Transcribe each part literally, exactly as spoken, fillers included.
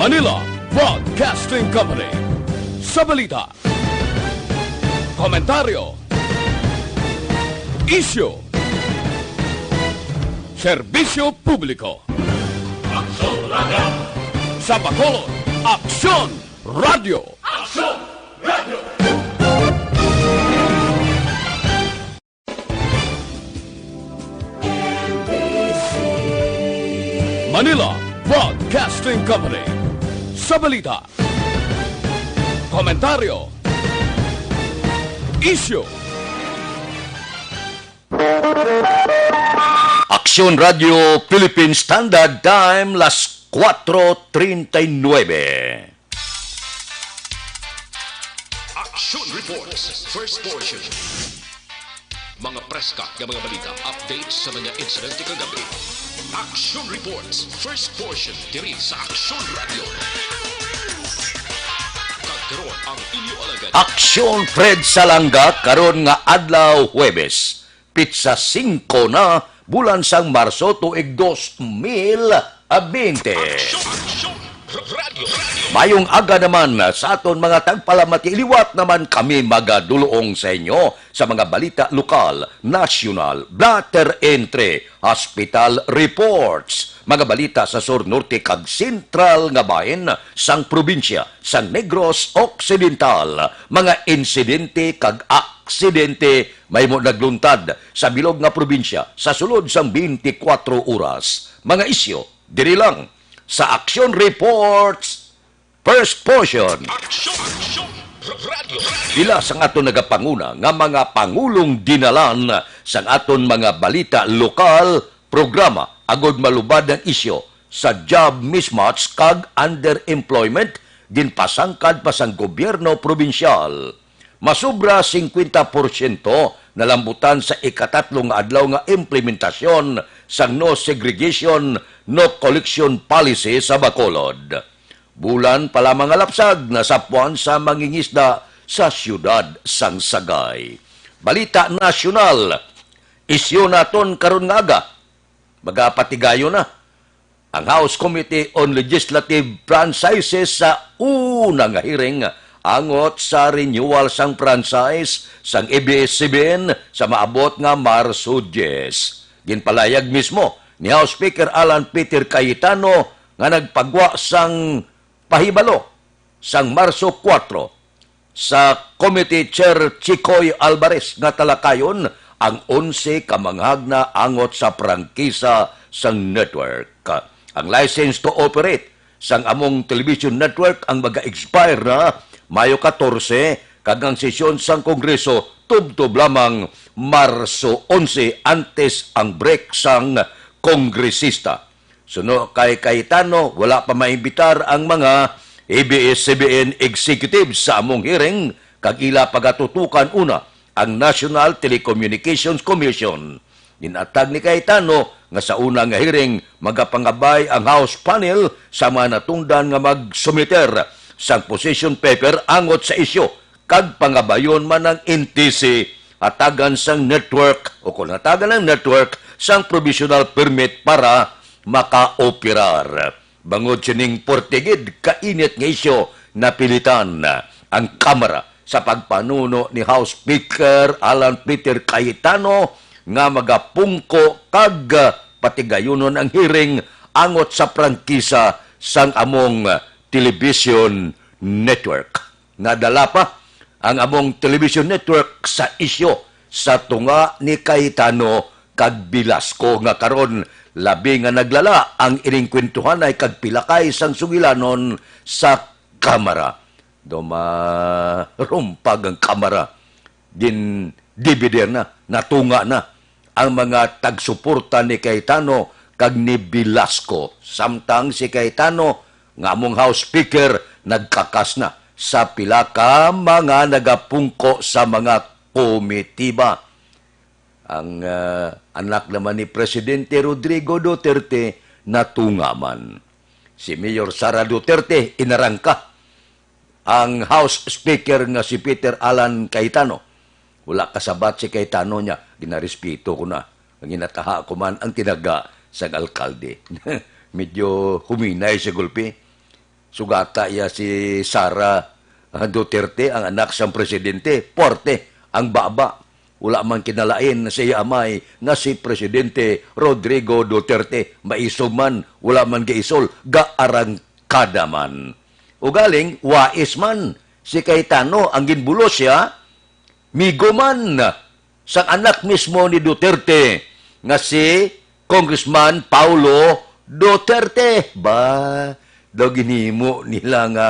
Manila Broadcasting Company. Sa balita, komentaryo, isyu, serbisyo publiko. Sa Bacolod, Aksyon Radio. Manila Broadcasting Company. Sa balita, komentaryo, isyu, Aksyon Radio Philippine Standard Time, las cuatro treinta y nueve. Action Reports, first portion. Mga preska nga mga balita, updates sa mga insidente kagabi. Action Reports, first portion, diri sa Action Radio. Kag karon ang inyo alagad. Aksyon Fred Salanga karon nga adlaw, Huwebes, pitsa singko na, bulan sang Marso, tuig dos mil bente. Action, Action, Radio, Radio. Mayong aga naman sa aton mga tagpalamati. Liwat naman kami magadulong sa inyo sa mga balita lokal, nasyonal, blotter entry, hospital reports, mga balita sa sur, norte, kag sentral nga bahin sang probinsya sang Negros Occidental, mga insidente kag aksidente mahimo nagluntad sa bilog nga probinsya sa sulod sang twenty-four oras. Mga isyu diri lang sa Action Reports, first portion. Action, Action, Radio, Radio. Pila sang aton nagapanguna nga mga pangulong dinalan sang aton mga balita lokal, programa agud malubad ang isyu sa job mismatch kag underemployment ginpasangkad pa sang gobyerno probinsyal. Masobra singkwenta porsyento nalambutan sa ikatatlo nga adlaw nga implementasyon sang no segregation, no collection policy sa Bacolod. Bulan pa lamang nga lapsag, nasapwan sa mangingisda sa siyudad sang Sagay. Balita nasyonal, isyu naton karon nga aga. Magapatigayon na ang House Committee on Legislative Franchises sa una nga hearing angot sa renewal sang franchise sang A B S C B N sa maabot nga Marso diyes. Ginpalayag mismo ni House Speaker Alan Peter Cayetano nga nagpagwa sang pahibalo sang Marso kuwatro sa Committee Chair Chicoy Alvarez nga talakayon ang onse ka manghagna angot sa prangkisa sang network. Ang license to operate sang among television network ang maga-expire na Mayo katorse, kag ang sesyon sang Kongreso tubtob lamang Marso onse, antes ang break sang kongresista. Suno kay Cayetano, wala pa maimbitar ang mga A B S C B N executives sa among hearing, kag ila pagatutukan una ang National Telecommunications Commission. Ginatag ni Cayetano nga sa una nga hearing, magapangabay ang House panel sa mga natungdan nga magsumiter sang position paper angot sa isyu, kag pangabayon man ang N T C hatagan sang network o kon hatagan ang network sang provisional permit para makaoperar. Bangod sining porte gid ka init nga isyu, napilitan ang Kamara sa pagpanuno ni House Speaker Alan Peter Cayetano nga magapungko kag patigayunon ang hearing angot sa prangkisa sang among television network. Nadala pa ang among television network sa isyu sa tunga ni Cayetano kag Velasco, nga karon labi nga naglala ang ining kwentuhanay kag pilakay sang sugilanon sa Kamara. Daw marumpag ang Kamara. Gin-dividir na, natunga na ang mga tagsuporta ni Cayetano kag ni Velasco, samtang si Cayetano nga among House Speaker nagkakas na sa pila ka mga nagapungko sa mga komitiba. Ang, ah, anak naman ni Presidente Rodrigo Duterte natunga man. Si Mayor Sara Duterte inarangka. Ang House Speaker nga si Peter Alan Cayetano, wala kasabat si Cayetano niya, ginarespeto ko na. Ang ginataha ko man ang tinaga sang alkalde. Medyo huminay sa gulpi. Sugata iya si Sara, ah, Duterte, ang anak sang presidente. Puwerte ang baba. Wala man kinalain sa iya amay nga si Presidente Rodrigo Duterte. Maisog man, wala man gaisol, gaarangkada man. Ugaling, wais man si Cayetano ang ginbulos siya, migo man sang anak mismo ni Duterte nga si Congressman Paulo Duterte. Ba, daw ginhimo nila nga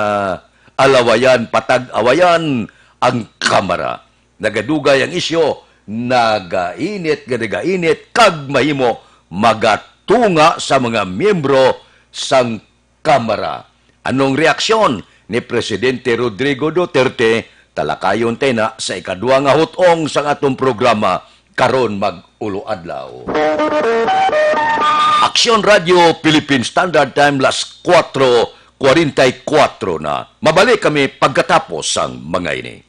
alawayan, patag-awayan ang Kamara. Nagadugay ang isyu, nagainit nga nagainit, kag mahimo magatunga sa mga miyembro sang Kamara. Anong reaksyon ni Presidente Rodrigo Duterte? Talakayon ta na sa ikadua nga hut-ong sang atong programa karon mag-ulo adlaw. Aksyon Radio Philippine Standard Time, las kuwatro kwarenta y kuwatro na. Mabalik kami pagkatapos sang mga ini.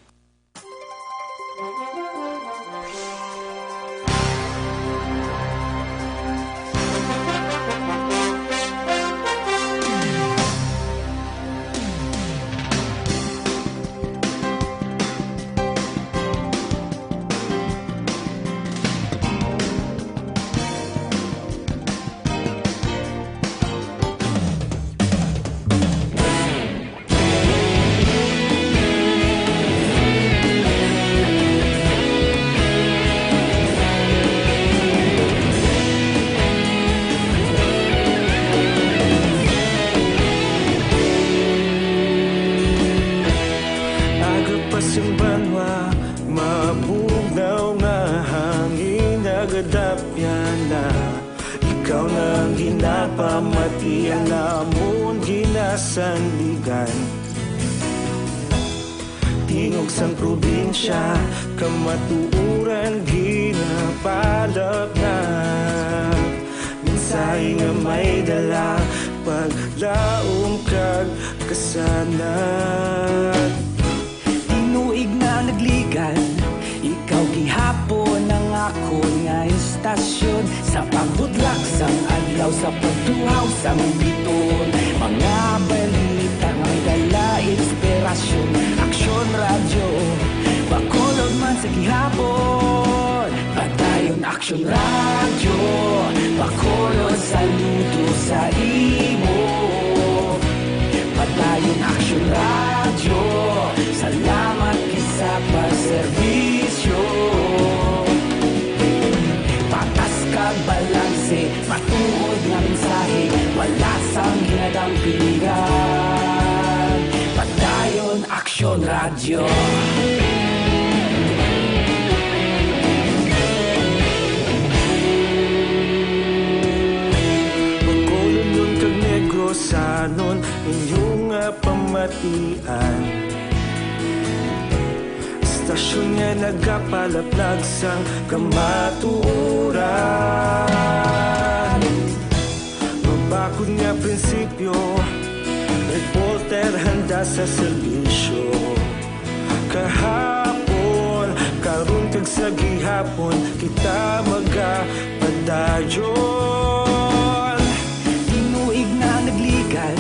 Aga pa sing banwa, mabugnaw nga hangin nagadapyan na. Ikaw na ang ginapamati, ang amon ginasandigan. Tingog sang probinsya, kamatuoran ginapalapnap. Mensahe nga may dala, paglaom kag kasanag. Tinuig na nagligan, ikaw gihapon ang akon nga istasyon. Sa pagbutlak sang adlaw, sa pagtuhaw sang biton, mga balita nga may dala inspirasyon. Aksyon Radyo, Bacolod man sa gihapon. Padayon Aksyon Radyo, Bacolod, saludo sa imo. Padayon Aksyon Radyo, salamat gid sa pagserbisyo. Patas kag balanse, matuod nga mensahe, wala sang ginadampigan. Padayon Aksyon Radyo. Bacolodnon kag Negrosanon, inyo nga pamatian. Istasyon nga nagapalaplag sang kamatuoran. Mabakod nga prinsipyo, reporter handa sa serbisyo. Kahapon, karon kag sa gihapon, kita magapadayon. Tinuig na nagligan,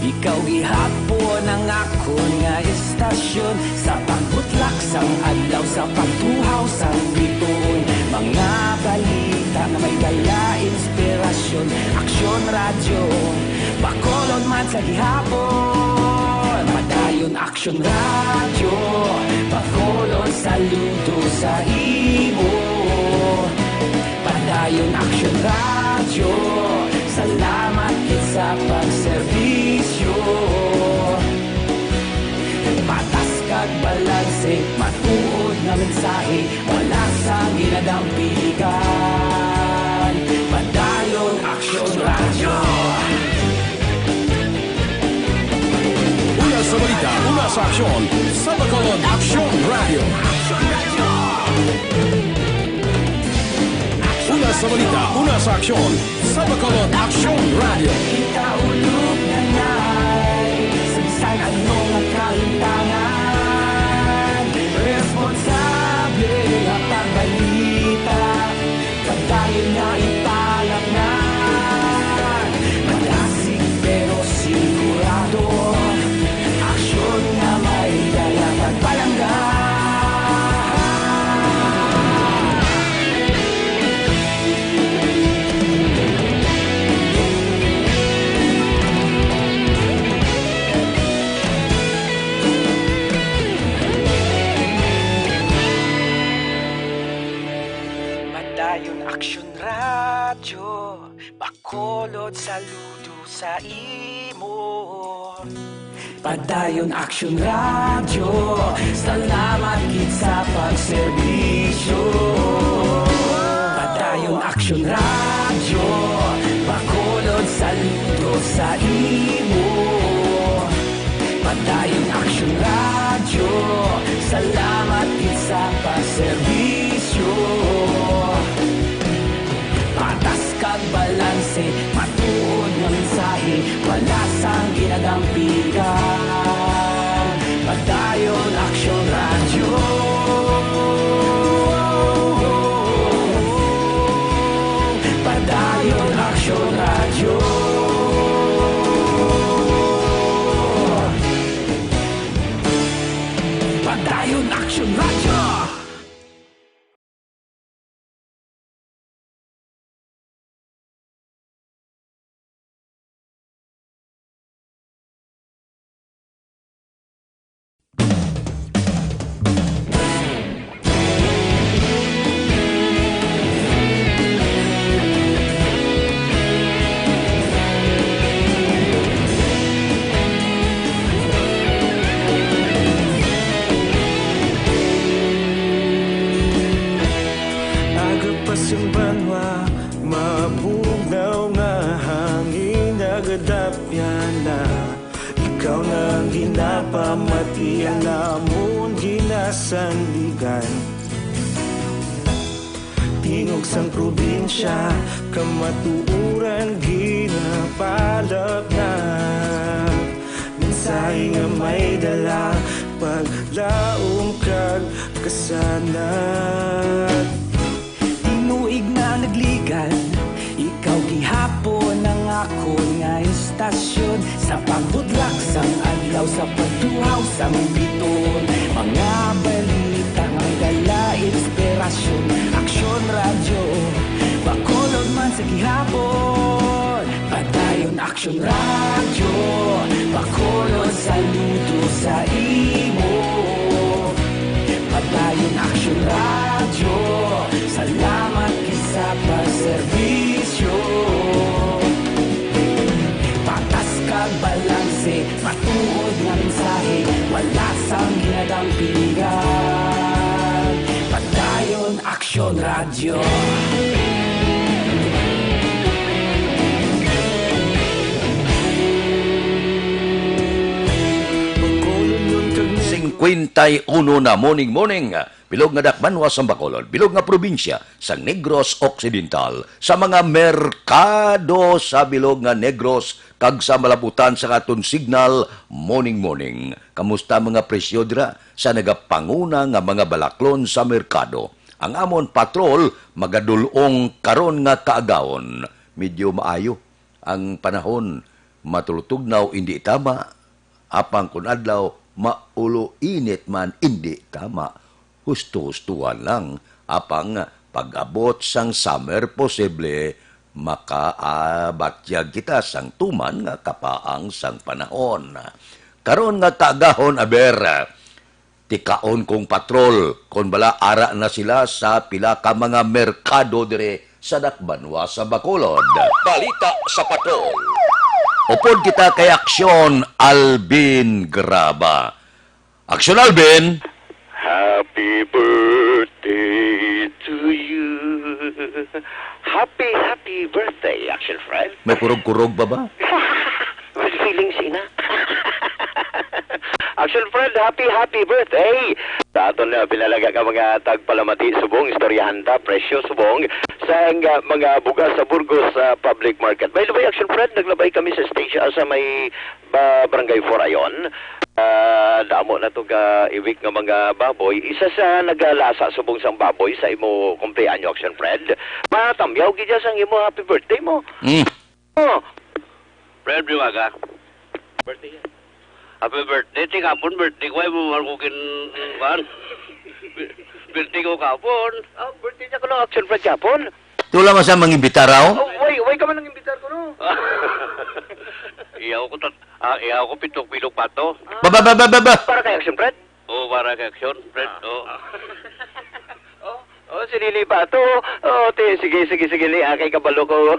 ikaw gihapon ang akon nga istasyon. Sa pagbutlak sang adlaw, sa pagtuhaw sang bituon, mga balita nga may dala inspirasyon. Aksyon Radyo, Bacolod man sa gihapon. Padayon Aksyon Radyo, Bacolod, saludo sa imo. Padayon Aksyon Radyo, salamat gid sa pagserbisyo. Patas kag balanse, matuod nga mensahe, wala sang ginadampigan. Padayon Aksyon Radyo. Una sa balita, una sa aksyon, sa Bacolod Aksyon Radyo. Una sa balita, una sa aksyon, sa Bacolod Aksyon Radyo. Kita ulog na nay, sa bisan ano nga kahintangan, responsable nga pagbalita, padayon nga ipalapngan. Madasig pero sigurado, Padayon Aksyon Radyo, Bacolod, saludo sa imo. Padayon Aksyon Radyo, salamat gid sa pagserbisyo. Padayon Aksyon Radyo, Bacolod, saludo sa imo. Padayon Aksyon Radyo, salamat gid sa pagserbisyo. Patas kag balanse, matuod nga mensahe, wala sang ginadampigan. Padayon Aksyon Radyo. Padayon Aksyon Radyo. Padayon Aksyon Radyo. Aga pa sing banwa, mabugnaw nga hangin, nagadapyan na. Ikaw na ang ginapamati, ang amon ginasandigan. Tingog sang probinsya, kamatuoran ginapalapnap. Mensahe nga may dala, paglaom kag kasanag. Tinuig na nagligan, ikaw gihapon ang akon nga istasyon. Sa pagbudlak sang adlaw, sa pagtuhaw sang biton, mga balita nga dala inspirasyon. Aksyon Radyo, Bacolod man sa gihapon. Padayon Aksyon Radyo, Bacolod, saludo sa imo. Padayon Aksyon Radyo, salamat gid sa pagserbisyo. Patas kag balanse, matuod nga mensahe, wala sang ginadampigan. Padayon Aksyon Radyo. Singkwenta y uno na morning, morning. Bilog nga dakbanwa sang Bacolod, bilog nga probinsya sang Negros Occidental, sa mga merkado sa bilog nga Negros kag sa malabutan sa aton signal, morning, morning. Kamusta mga presyo dira sa nagapanguna nga mga balaklon sa merkado? Ang amon patrol magadul-ong karon nga kaagahon. Medyo maayo ang panahon, matulutugnaw, indi tama. Apang kon adlaw, maulo-init man, indi tama. Husto-hustuhan lang. Apang pag-abot sang summer, posible makaabatyag kita sang tuman nga kapaang sang panahon. Karon nga kaagahon, aber, tikaon kong patrol kon bala ara na sila sa pila ka mga merkado diri sa dakbanwa sa Bacolod. Balita sa Patrol. Upod kita kay Aksyon Alvin Graba. Aksyon Alvin! Happy birthday to you. Happy, happy birthday, Action Friend. May kurog-kurog pa ba? With feelings, ina. Action Friend, happy, happy birthday! Sa aton na pinalaga ka mga tagpalamati subong, istoryahan ta, presyo subong, sa nga mga bugas sa Burgos sa public market. By the way, Action Friend, naglabay kami sa station, ah, sa may ba, Barangay four Ayon. Ah, damo na to ka iwik nga mga baboy. Isa sa nagalasa subong sang baboy sa imo kumpleanyo, Action Friend. Matamyaw gid sang imo happy birthday mo. Mm. Oh. Friend, Biwaga. Birthday yan. Happy birthday. Tingapon, birthday ko. Ay mo man ko kin-, kuan. Birthday ko kapon. Ah, birthday niya ko, no, Action Friend, kapon. Tula man sa mangimbitar, aw? Oh, way, way ka man nang imbitar ko, no? Iyaw ko tat-, ah, iyaw ko pitok bilog pato. Ba, ba, ba, ba, ba, ba? Para kay Action Friend? Oo, para kay Action Friend, oo. Oh, oh, Sinili pa to. Oh, ti, sige, sige, sige, ni, akay kabalo ko.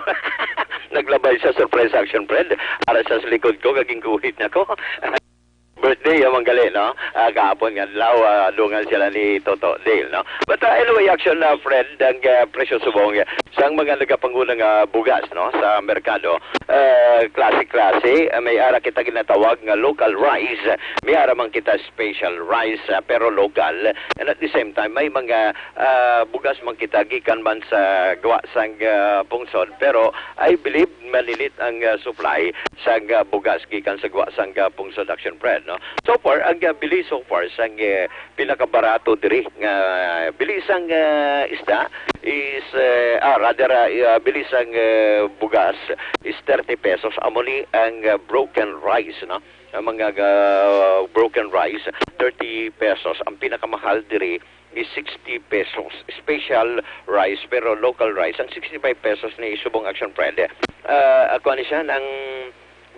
Naglabay sa surprise action, friend. Ara sa likod ko, kaging guhit na ko. Birthday, amang gali, no? Ah, kahapon nga adlaw, ah, dungan sila ni Toto Dale, no? But, ah, anyway, action na, friend, ang, ah, presyo subong, eh, sang mga nagapanguna nga bugas, no, sa merkado, ah, klase-klase, ah, may ara kita ginatawag nga local rice, may ara man kita special rice, ah, pero local, and at the same time, may mga, ah, bugas man kita gikan man sa gwa sang, ah, pungsod, pero I believe malinit ang, ah, supply sang, ah, bugas gikan sa gwa sang, ah, pungsod, action, friend, no? So far, ang, ah, bili so far sang, eh, pinakabarato diri nga bili sang, ah, isda is, eh, ah, rather, ah, i-, ah, bili sang, eh, bugas is thirty pesos. Amo ni ang, ah, broken rice, no? Ang mga, ah, broken rice, thirty pesos. Ang pinakamahal diri is sixty pesos. Special rice, pero local rice. Ang sixty-five pesos ni subong, action, friend. Ah, ako ni siya ng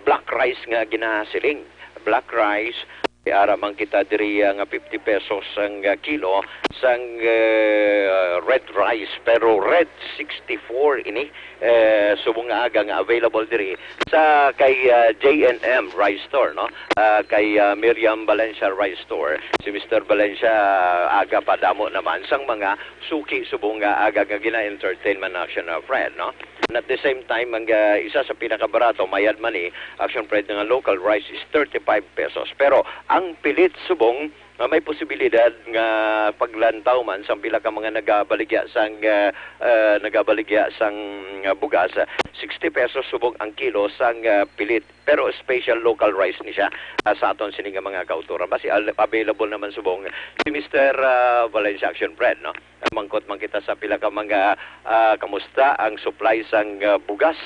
black rice nga ginasiling. Black rice, ara man kita diri, ah, nga fifty pesos ang, ah, kilo sang, eh, red rice, pero red sixty-four ini, eh, subong nga aga nga available diri sa kay, ah, J and M Rice Store, no? Ah, kay, ah, Miriam Valencia Rice Store. Si Mister Valencia, ah, aga pa damo naman sang mga suki subong nga aga nga gina-entertain man, action, ah, friend, no? And at the same time, ang, ah, isa sa pinakabarato, mayad man ni, action, friend, nga local rice is thirty-five pesos. Pero ang pilit subong, ah, may posibilidad nga paglantaw man sang pila ka mga nagabaligya sang, ah, ah, nagabaligya sang, ah, bugas, ah, sixty pesos subong ang kilo sang, ah, pilit. Pero special local rice ni siya, ah, sa aton sini nga mga kautoran. Basi al-, available naman subong si Mister, ah, Valencia, action, friend, no? Mangkot man kita sa pila ka mga, ah, kamusta ang supply sang, ah, bugas.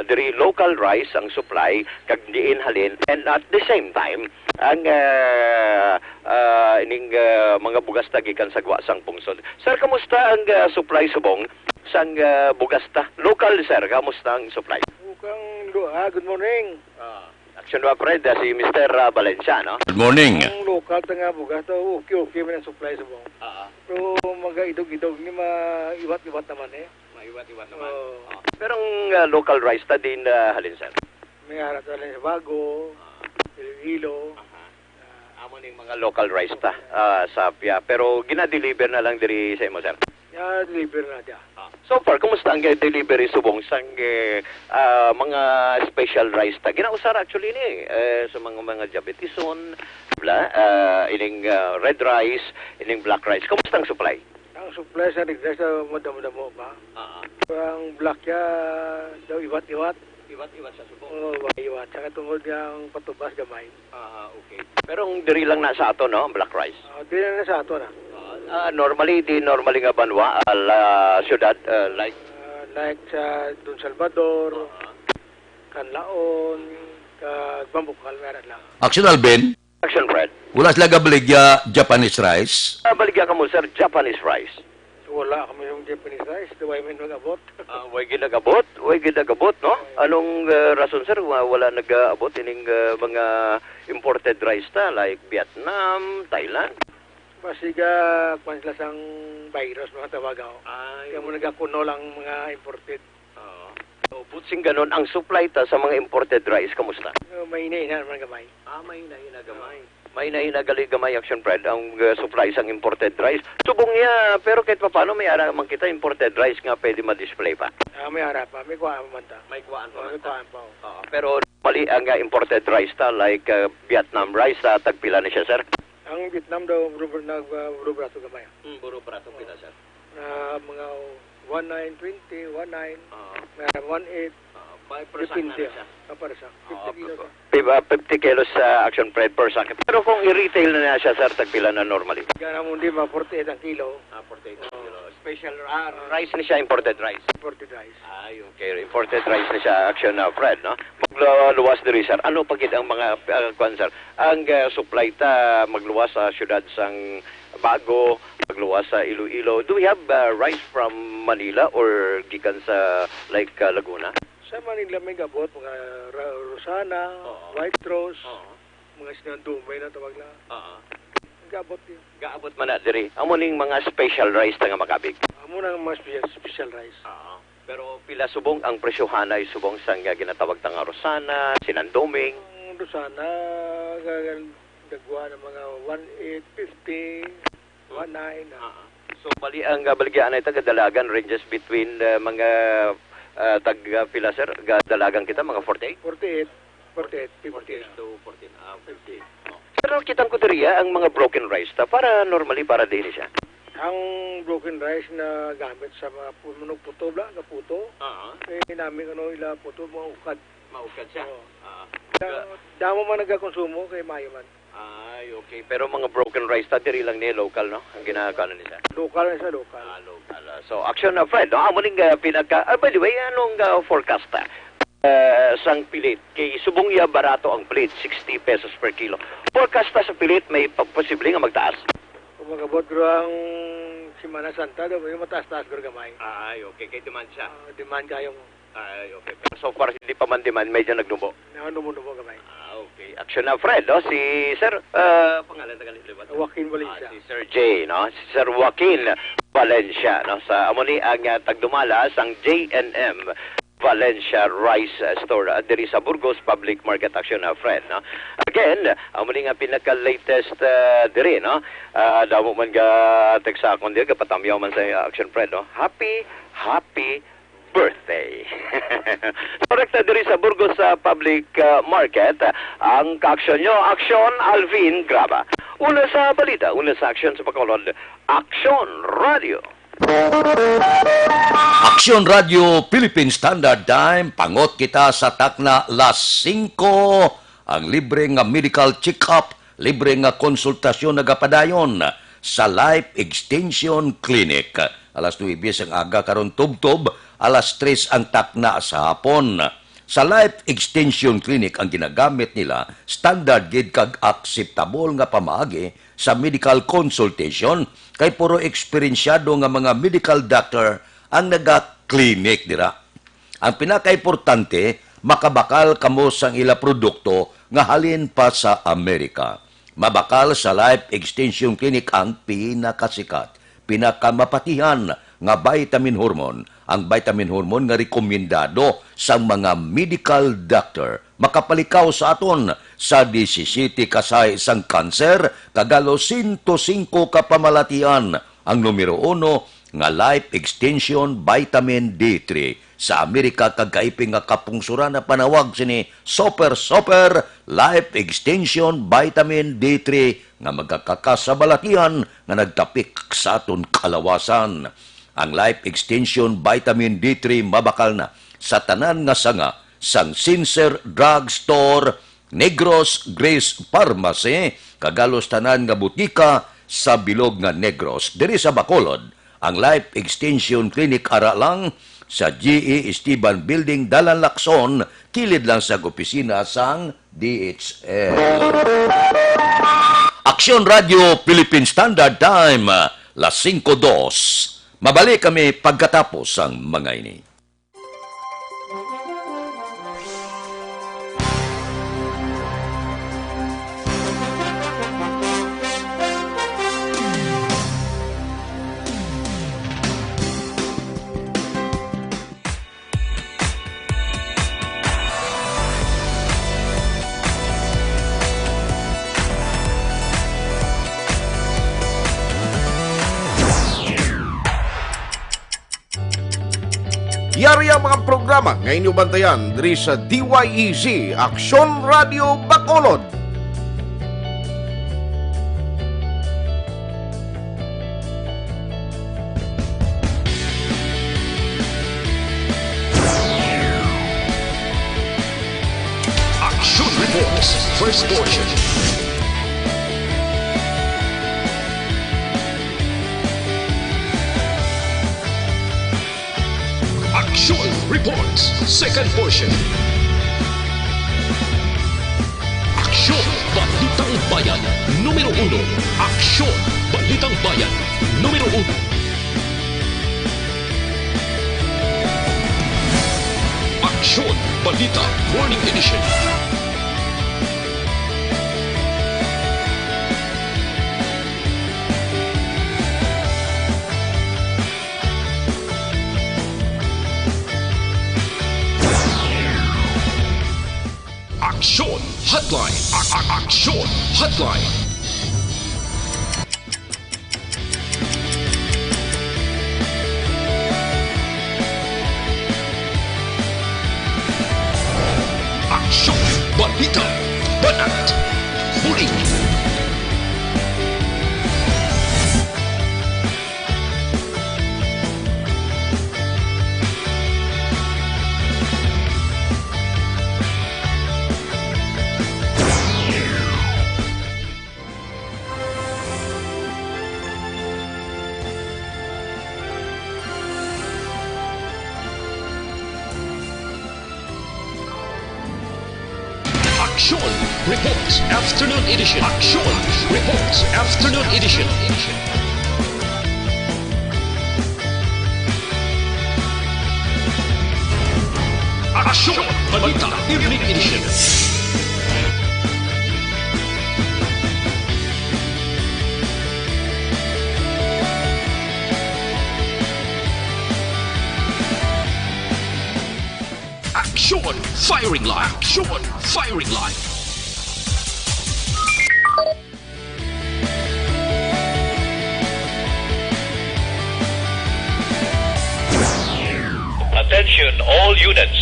Diri local rice ang supply, kag diin halin, and at the same time, ang, ah, ah, ining, ah, mga bugas ta gikan sa gwa sang pungsod. Sir, kamusta ang, ah, supply subong sang, ah, bugas ta? Local, sir, kamusta ang supply? Bukang Lua, good morning. Ah, action ba, friend? Ah, si Mister, ah, Valencia, no? Good morning. Ang local ta nga bugas, to, okay, okay man ang supply subong. Ah. Pero mag-idog-idog ni, maiwat-iwat naman, eh. Maiwat-iwat naman. Oo. Ah. Pero ang, ah, local rice ta din, ah, halin, sir? May ara ta lang sa Bago, Ah. Iloilo. Aha. Ah, amo ning mga local rice ta, ah, sa Apia. Pero gina-deliver na lang diri sa imo, sir? Ya, deliver na dia. Ah. So far, kumusta ang, eh, delivery subong sang, eh, ah, mga special rice ta? Ginausar actually ni, eh, sa mga, mga diabetison, bla, ah, ining, ah, red rice, ining black rice. Kumusta ang supply? Ang supply sa red rice, ah, madamo-damo pa. Ah. Ang black ya, daw iwat-iwat. Iwat-iwat sa subong. Oo, iwat. Saka tungod nga ang patubas gamay. Ah, okay. Pero ang diri lang na sa ato, no, ang black rice? Ah, diri lang na sa ato na. Ah, ah, normally, di normally nga banwa, ah, la, syudad, ah, like? Ah, like sa Don Salvador, Ah. Canlaon, kag Bambucal, meron lang. Action, Alvin. Action, Fred. Wala sila gabaligya Japanese rice? Ah, baligya ka mo, sir, Japanese rice. Wala kami yung Japanese rice. Di ba yung nag-abot? Ah, way ginagabot? Way ginagabot, no? Anong, ah, rason, sir, wa-, wala nag-aabot ining, ah, mga imported rice ta, like Vietnam, Thailand? Basiga, kwan sila sang virus, mga tawaga, oh. Ay. Kaya mo nagakuno lang mga imported. Oo. So, butsing ganon, ang supply ta sa mga imported rice, kamusta? Oh, mahina-hina naman gamay. Ah, mahina-hina gamay. Mahina-hina gali gamay, Action Fred, ang, uh, supply sang imported rice. Subong niya, pero kahit papano, may ara man kita imported rice nga pwede ma-display pa. Ah, may ara pa. May kuhaan pa man ta. May kuhaan pa Oh, man may ta. kuhaan pa, oh. Oo, pero mali ang, uh, imported rice ta, like, uh, Vietnam rice, uh, tagpila ni siya, sir? Ang Vietnam daw, buro, nag, uh, buro barato gamay. Hmm, buro barato pila, sir? Na mga one nine twenty, one nine, Oo. may ara one eight. Oo, may persa Depende, na siya. Ah, para sa Oh, fifty kilos, opo. ah. Diba, fifty kilos sa Action Fred per sack. Pero kung i-retail na niya siya, sir, tagpila na normally? Yan ang hindi, mga forty-eight ang kilo. Ah, forty-eight ang kilo. Special, ah, rice ni siya, imported rice? Imported rice. Ay, okay. Imported rice ni siya, Action, ah, Fred, no? Magluwas diri, sir. Ano pa gid ang mga, ah, kwan, sir? Ang, ah, supply ta magluwas sa siyudad sang Bago, magluwas sa Iloilo. Do we have, ah, rice from Manila or gikan sa, like, ah, Laguna? Sa Manila may gabot, mga Ra-, Rosana, Oo. White Rose, Oo. mga sinandumay na tawag na. Oo. Gabot yun. Gaabot man na diri. Amo ning mga special rice ta nga makabig. Amo na ang mga special, special rice. Oo. Pero pila subong ang presyohanay subong sang, ah, ginatawag ta nga Rosana, Sinandoming? Ang Rosana, ga-, ga-, dagwa na mga one eight fifty, one nine, ah. Ah. So, bali ang, ah, baligya anay ta kadalagan ranges between, ah, mga, ah, tag, ah, pila, sir? Kadalagan kita, mga forty-eight? Forty-eight. Forty-eight, fifty. Forty-eight to fourteen, ah, fifty. Oh. Pero kitang ko diriya ang mga broken rice ta, para normally, para diin siya? Ang broken rice na gamit sa mga pu-, manugputo, bla, nga puto. Ah. Eh, namin, ano, ila puto, mga ukad. Maukad siya? Oo. Ah. Da-, damo man nagakonsumo kay mayo man. Ay, okay. Pero mga broken rice ta, diri lang ni local, no? Ang ginakaano ni siya. Local na siya, local. Ah, local. Ah. So, action na, friend, no? Amo ning, ah, pinaka, ah, by the way, anong, ah, forecast ta? Ah, sang pilit. Kay subong iya barato ang pilit, sixty pesos per kilo. Forecast ta sa pilit, may pa-, posible nga magtaas. Kung mag-abot, pero ang Semana Santa daw, may mataas-taas, pero gamay. Ay, okay. Kay demand siya. Ah, demand kayo. Ay, okay. Pero so far, hindi pa man demand, medyo nagnubo. Nagnubo-nubo gamay. Ah, okay. Action na, friend, no? Si Sir, ah, pangalan na gali, liwat. Joaquin Valencia. Ah, si Sir J, no? Si Sir Joaquin Valencia, no? Sa amo ni ang, ah, tagdumala sang J N M Valencia Rice, ah, Store, ah, diri sa Burgos Public Market. Action na, friend, no? Again, amo ni nga pinaka-latest, ah, diri, no? Ah, damo man ga text sa akon diri, gapatamyaw man sa action, friend, no? Happy, happy birthday. Correct, diri sa Burgos, ah, Public, ah, Market, ang kaaksyon nyo, Aksyon Alvin Graba. Una sa balita, una sa aksyon sa Bacolod, Aksyon Radio. Aksyon Radio Philippine Standard Time, pangot kita sa takna las singko, ang libre nga medical check-up, libre nga konsultasyon nagapadayon sa Life Extension Clinic. Alas nuwebe sang aga karon tubtob, alas tres ang takna sa hapon. Sa Life Extension Clinic ang ginagamit nila, standard gid kag akseptable nga pamaagi sa medical consultation, kay puro eksperensyado nga mga medical doctor ang naga-clinic dira. Ang pinakaimportante, makabakal kamo sang ila produkto nga halin pa sa Amerika. Mabakal sa Life Extension Clinic ang pinakasikat, pinakamapatihan nga vitamin hormone, ang vitamin hormone nga rekomendado sang mga medical doctor. Makapalikaw sa aton sa disisiyete ka sahi sang kanser, kag halos sento singko ka pamalatian. Ang numero uno nga Life Extension Vitamin D three sa Amerika kag kaiping nga kapungsoran napanawag sini Super Super Life Extension Vitamin D three nga magakakasabalatian nga nagtapik sa aton kalawasan. Ang Life Extension Vitamin D three mabakal na sa tanan nga sanga sang Sincere Drug Store, Negros Grace Pharmacy, kag halos tanan nga butika sa bilog nga Negros. Diri sa Bacolod, ang Life Extension Clinic ara lang sa G E Esteban Building, Dalan Lacson, kilid lang sa opisina sang D H L. Aksyon Radio Philippine Standard Time, las singko dos. Mabalik kami pagkatapos sang mga ini. Yari ang mga programa nga inyo bantayan diri sa D Y E Z, Aksyon Radio Bacolod. Action Reports, first portion. Action Reports, second portion. Aksyon, Balitang Bayan, numero uno. Aksyon, Balitang Bayan, numero uno. Aksyon, Balita, Morning Edition. Hotline. A- a- Aksyon Hotline. Aksyon, balita, banat, buli. Aksyon Reports Afternoon Edition. Aksyon Reports Afternoon Edition. Aksyon Balita Evening Edition. Aksyon! Firing line! Aksyon! Firing line! Attention all units.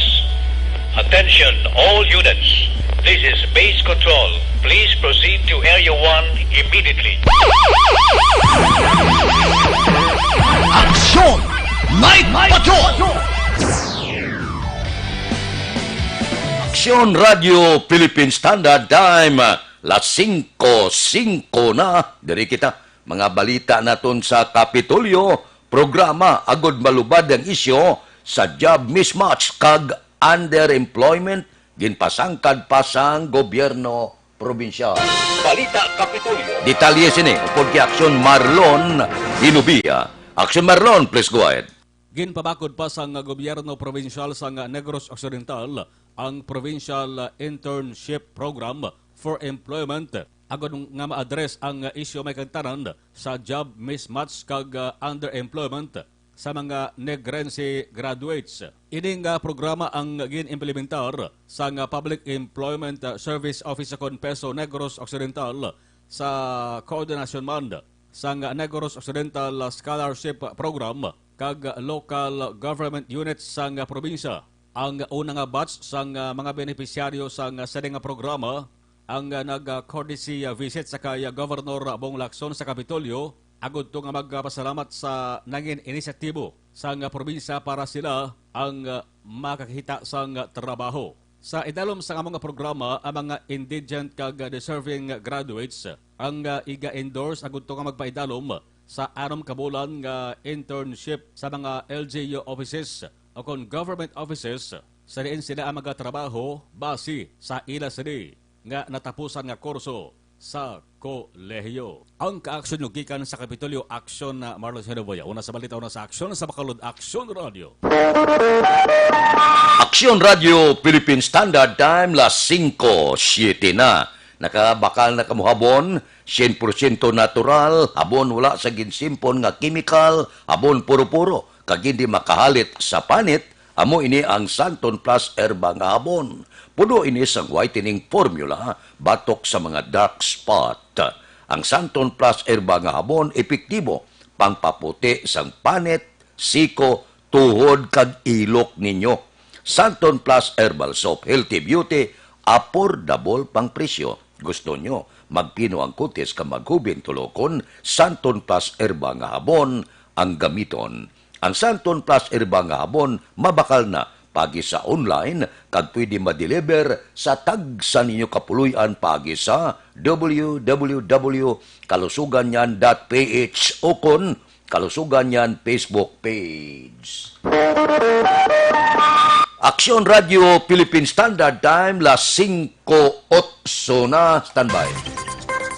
Attention all units. This is Base Control. Please proceed to Area one immediately. Aksyon! Night Patrol! Aksyon Radyo Philippine Standard Time, las singko singko na. Diri kita, mga balita naton sa Kapitolyo, programa agud malubad ang isyu sa job mismatch kag underemployment ginpasangkad pa sang gobyerno probinsyal. Balita Kapitolyo. Detalye sini upod kay Aksyon Marlon Inubia. Aksyon Marlon, please go ahead. Ginpabakod pa sang gobyerno probinsyal sang Negros Occidental ang Provincial Internship Program for Employment agod nga ma-address ang isyu may kagtanan sa job mismatch kag, ah, underemployment sa mga Negrense graduates. Ini nga programa ang gin-implementar sang Public Employment, ah, Service Office kon PESO Negros Occidental sa koordinasyon man sang Negros Occidental Scholarship Program kag local government units sang probinsya. Ang una nga batch sang mga benepisyaryo sang sini nga programa ang nag-courtesy visit sa kay Governor Bong Lacson sa Kapitolyo agud to nga magpasalamat sa nangin inisyatibo sang probinsya para sila ang makakita sang trabaho. Sa idalom sang amo nga programa, ang mga indigent kag deserving graduates ang, ah, iga-endorse agud to nga magpaidalom sa anom ka bulan nga internship sa mga L G U offices o kon government offices sa diin sila ang magatrabaho basi sa ila sini nga natapusan nga kurso sa kolehiyo. Ang kaaksyon gikan sa Kapitolyo, Aksyon na Marlon Senoboya. Una sa balita, una sa aksyon sa Bacolod, Aksyon Radio. Aksyon Radio Philippine Standard Time, las singko siete na. Nakabakal na kamo habon, syen porsyento natural, habon wala sa ginsimpon nga kemikal, habon puro-puro, kag hindi makahalit sa panit. Amo ini ang Santon Plus Herba nga habon. Puno ini sang whitening formula batok sa mga dark spot. Ang Santon Plus Herba nga habon epektibo pangpaputi sang panit, siko, tuhod, kag ilok ninyo. Santon Plus Herbal Soap, healthy beauty, affordable pang presyo. Gusto nyo magpino ang kutis ka maghubin tulokon, Santon Plus Herba nga habon ang gamiton. Ang Santon Plus Herba nga habon mabakal na pagi sa online kag pwede ma-deliver sa tagsa ninyo kapuloy-an pagi sa w w w kalusuganyan dot p h o kon Kalusuganyan Facebook page. Aksyon Radio Philippine Standard Time, las singko otso na. Standby.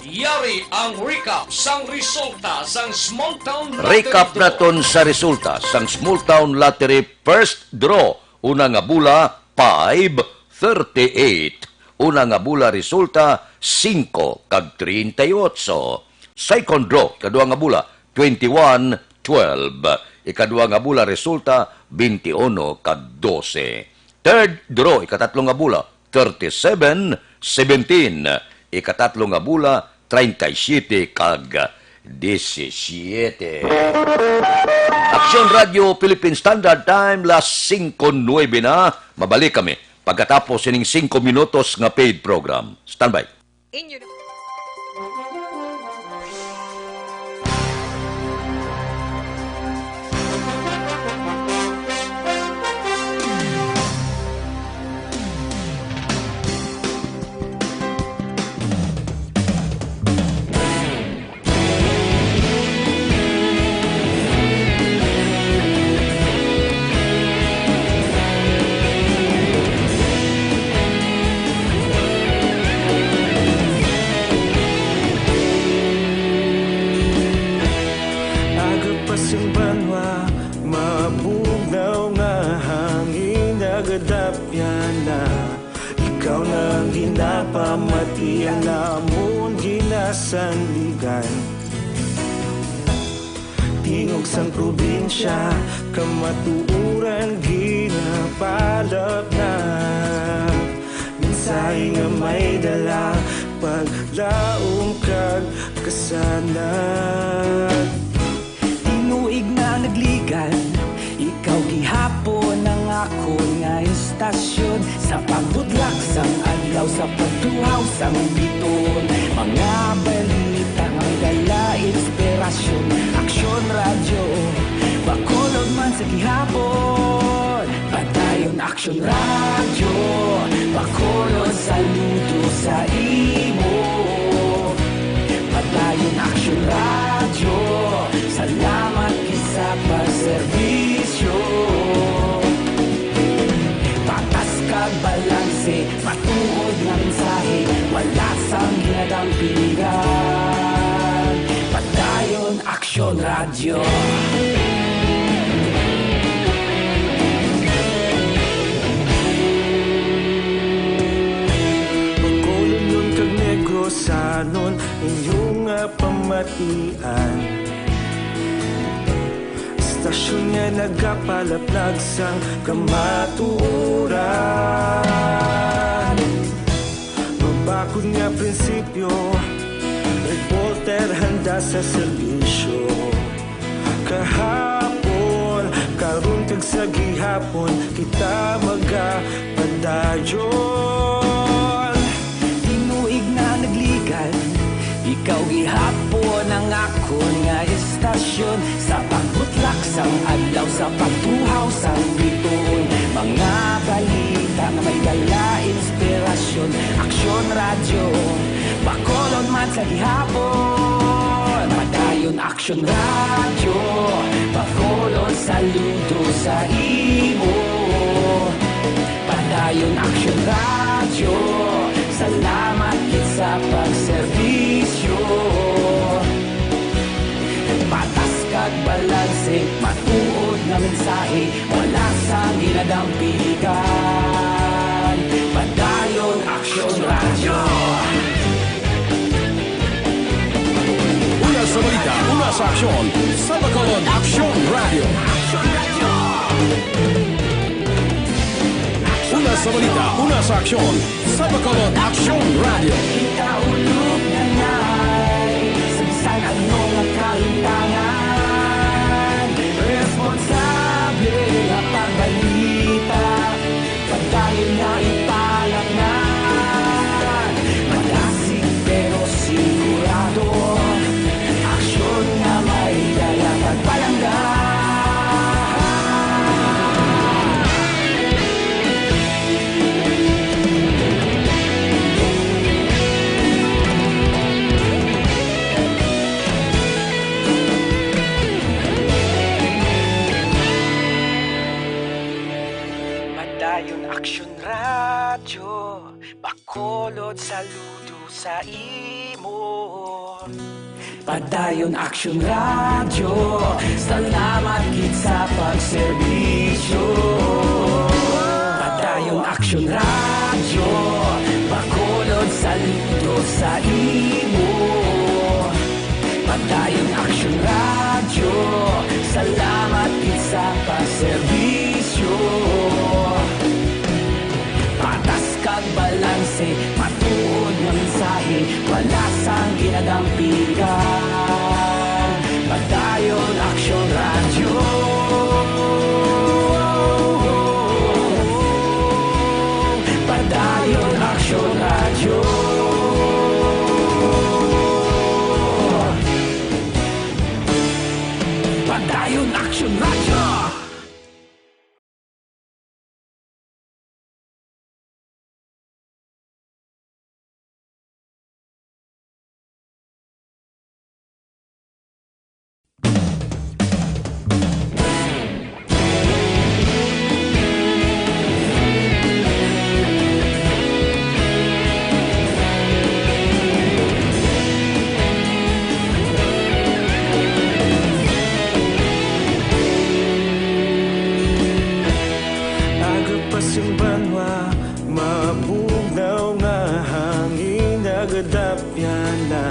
Yari ang recap sang resulta sang Small Town Lottery Recap Draw. Naton sa resulta sang Small Town Lottery First Draw. Una nga bula, five thirty-eight. Una nga bula resulta, singko kag treinta y ocho. Second draw, ikadua nga bula, twenty-one twelve. Ikadua nga bula resulta, twenty-uno kag dose. Third draw, ikatatlo nga bula, thirty-seven seventeen, ikatatlo nga bola, treinta y siete kag diecisiete. Aksyon Radio Philippine Standard Time, las singko nuebe na. Mabalik kami pagkatapos sining singko minutos nga paid program. Standby. Inyo na. Aga pa sing banwa, mabugnaw nga hangin nagadapyan na. Ikaw na ang ginapamati, ang amon ginasandigan. Tingog sang probinsya, kamatuoran ginapalapnag. Mensahe nga may dala, paglaom kag kasanag. Tinuig na nagligan, ikaw gihapon ang akon nga istasyon. Sa pagbutlak sang adlaw, sa pagtuhaw sang bituon, mga balita nga may dala inspirasyon. Aksyon Radyo, Bacolod man sa gihapon. Padayon Aksyon Radyo, Bacolod, saludo sa imo. Padayon Aksyon Radyo, salamat gid sa pagserbisyo. Patas kag balanse, matuod nga mensahe, wala sang ginadampigan. Padayon Aksyon Radyo. Bacolodnon kag Negrosanon, inyo nga pamatian. Istasyon nga nagapalaplag sang kamatuoran. Mabakod nga prinsipyo, reporter handa sa serbisyo. Kahapon, karon, kag sa gihapon, kita magapadayon. Tinuig na nagligan, ikaw gihapon ang akon nga istasyon. Sa pagbutlak sang adlaw, sa pagtuhaw sang bituon, mga balita nga may dala inspirasyon. Aksyon Radyo, Bacolod man sa gihapon. Padayon Aksyon Radyo, Bacolod, saludo sa imo. Padayon Aksyon Radyo, salamat gid sa pagserbisyo. Patas kag balanse, matuod nga mensahe, wala sang ginadampigan. Padayon Aksyon Radyo. Una sa balita, una sa aksyon, sa Bacolod, Aksyon Radyo. Una sa balita, una sa aksyon, sa Bacolod, Aksyon Radyo. Ikaulo nga nay, sa bisan ano nga kahimtangan, responsable nga pagbalita. Padayon na ipalapngan, madasig pero sigurado. Aksyon nga may dala pagpalangga. Padayon Aksyon Radyo, Bacolod, saludo sa imo. Padayon Aksyon Radyo, salamat gid sa pagserbisyo. Padayon Aksyon Radyo, Bacolod, saludo sa imo. Padayon Aksyon Radyo, salamat gid sa pagserbisyo. Patas kag Sing banwa, mabugnaw nga hangin nagadapyan na.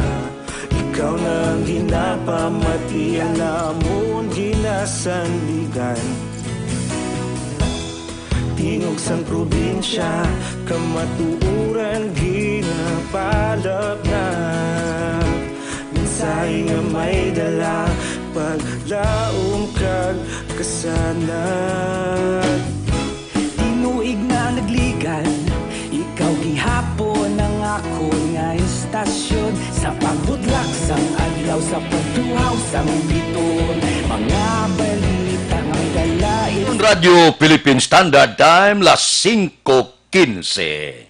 Ikaw na ang ginapamati, ang amon ginasandigan. Tingog sang probinsya, kamatuoran ginapalapnap. Mensahe nga may dala, paglaom kag kasanag. Tinuig na nagligan, ikaw gihapon ang akon nga istasyon. Sa pagbutlak sang adlaw, sa pagtuhaw sang biton, mga balita nga may dala. Radyo Philippine Standard Time, las singko quince.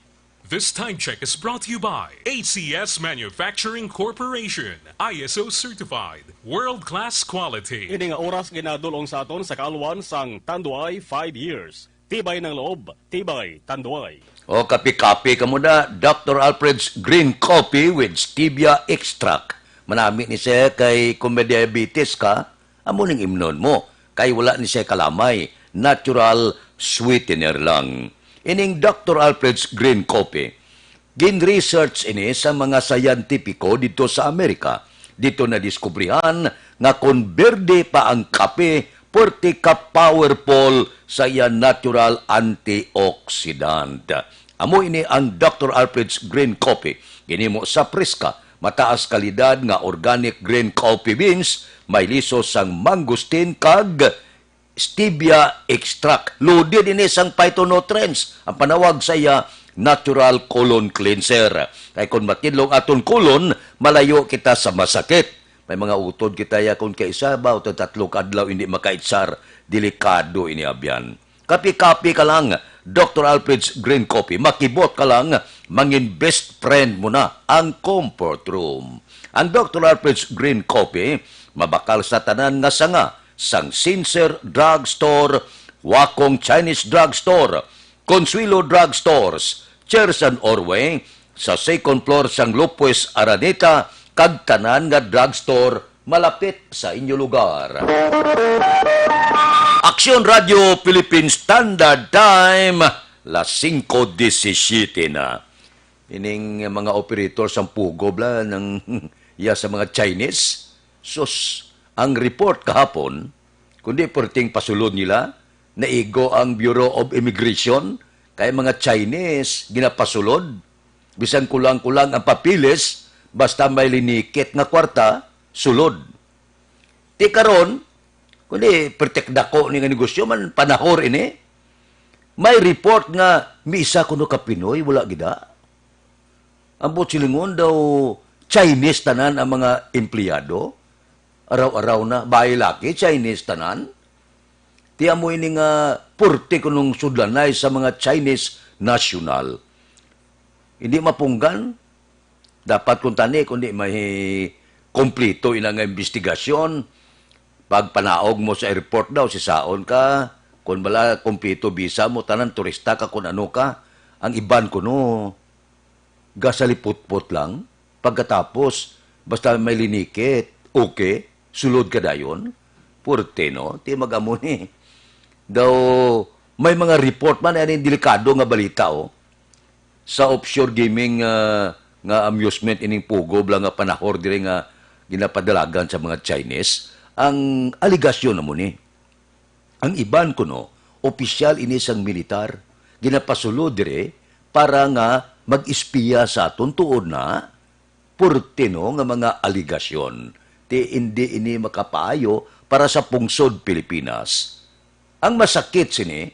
This time check is brought to you by A C S Manufacturing Corporation, I S O certified, world-class quality. Ini nga oras ginadul-ong sa aton sa kaalwan sang Tanduay five years. Tibay ng loob, tibay Tanduay. O, kape-kape ka muna, Doctor Alfred's Green Coffee with Stevia Extract. Manami ni siya kay kung may diabetes ka, amo ning imnon mo. Kay wala ni siya kalamay, natural sweetener lang. Ining Doctor Alfred's Green Coffee, gin-research ini sa mga siyentipiko didto sa Amerika. Didto nadiskubrihan nga kon berde pa ang kape, puwerte ka powerful sa iya natural antioxidant. Amo ini ang Doctor Alfred's Green Coffee. Ginhimo sa preska, mataas kalidad nga organic green coffee beans, may liso sang mangosteen kag stevia extract. Loaded ini sang phytonutrients. Ang panawag sa iya, natural colon cleanser. Kay kon matidlong aton colon, malayo kita sa masakit. May mga utod kita ya kon kaisa ba o tatlo ka adlaw hindi makaitsar. Delikado ini, abyan. Kapi-kapi ka lang, Doctor Alfred's Green Coffee. Makibot ka lang, mangin best friend mo na ang comfort room. Ang Doctor Alfred's Green Coffee, mabakal sa tanan nga sanga, sang Sincere Drug Store, Wakong Chinese Drug Store, Consuelo Drug Stores, Cherson Orway, sa second floor sang Lopez Araneta, kag tanan nga drugstore malapit sa inyo lugar. Aksyon Radio Philippine Standard Time, las singko disisiyete na. Ining mga operator sang Pugo bla nang iya sa mga Chinese. Sus, ang report kahapon, kundi perting pasulod nila, naigo ang Bureau of Immigration, kay mga Chinese ginapasulod. Bisan kulang-kulang ang papeles, basta may linikit nga kwarta, sulod. Ti karon, kundi pertek dako ni nga negosyo man, panahor ini. May report nga may isa kuno ka Pinoy, wala gida. Ang buot silingon daw, Chinese tanan ang mga empleyado. Araw-araw na, bayi laki, Chinese tanan. Ti amo ini nga purti kunong sudlanay sa mga Chinese national. Hindi mapunggan. Dapat kung tani, kundi may kompleto ina nga investigasyon. Pagpanaog mo sa airport daw, sisaon ka. Kung wala kompleto visa mo, tanan turista ka, kung ano ka. Ang iban kuno, gasaliputpot lang. Pagkatapos, basta may linikit, okay, sulod ka dayon. Purte, no? Ti mag-amo ni. Daw, may mga report man, ani delikado nga balita, oh. Sa offshore gaming, ah, nga amusement ining Pugo bla nga panahor diri nga ginapadalagan sa mga Chinese, ang alegasyon na mo ni. Ang iban kuno, opisyal ini sang militar, ginapasulod diri para nga mag-espiya sa aton tuod na, purtino nga mga alegasyon. Ti indi ini makapaayo para sa pungsod Pilipinas. Ang masakit sini,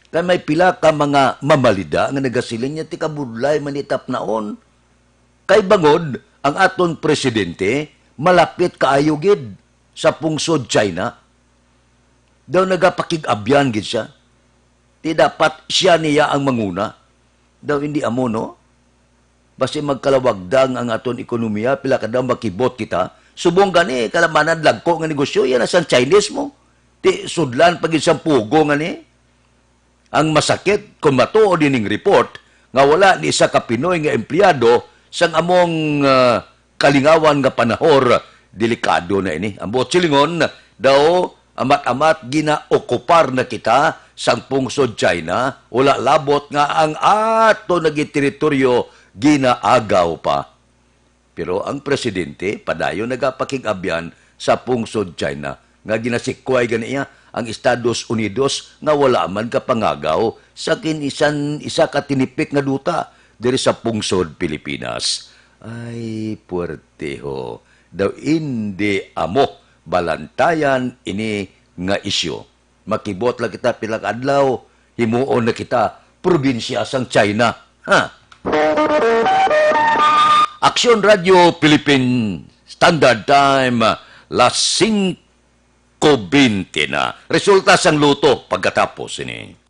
kay may pila ka mga mamalida nga nagasiling niya, "Ti kabudlay man ni tapnaon." Kay bangod, ang aton presidente malapit kaayo gid sa pungsod China. Daw nagapakig-abyan gid siya. Ti dapat siya niya ang manguna. Daw hindi amo, no? Basi magkalawagdang ang aton ekonomiya, pila ka daw makibot kita. Subong gani, kalamanan dagko nga negosyo, yan na sang Chinese mo. Ti sudlan pa gid sang Pugo nga ni. Ang masakit, kung matuod ining report, nga wala ni isa ka Pinoy nga empleyado sang among, ah, kalingawan nga panahor, delikado na ini. Ang buot silingon, daw, amat-amat, ginaokupar na kita sang pungsod China, wala labot nga ang ato naging teritoryo ginaagaw pa. Pero ang presidente padayon nagapakig-abyan sa pungsod China nga ginasikway gani niya ang Estados Unidos nga wala man kapangagaw sa kinisan isa ka tinipik nga duta diri sa pungsod Pilipinas. Ay, puwerteho. Daw indi amo balantayan ini nga isyu. Makibot lang kita pila ka adlaw, himuon na kita probinsya sang China. Ha? Aksyon Radio Philippine Standard Time, las singko bente na. Resulta sang luto pagkatapos ini.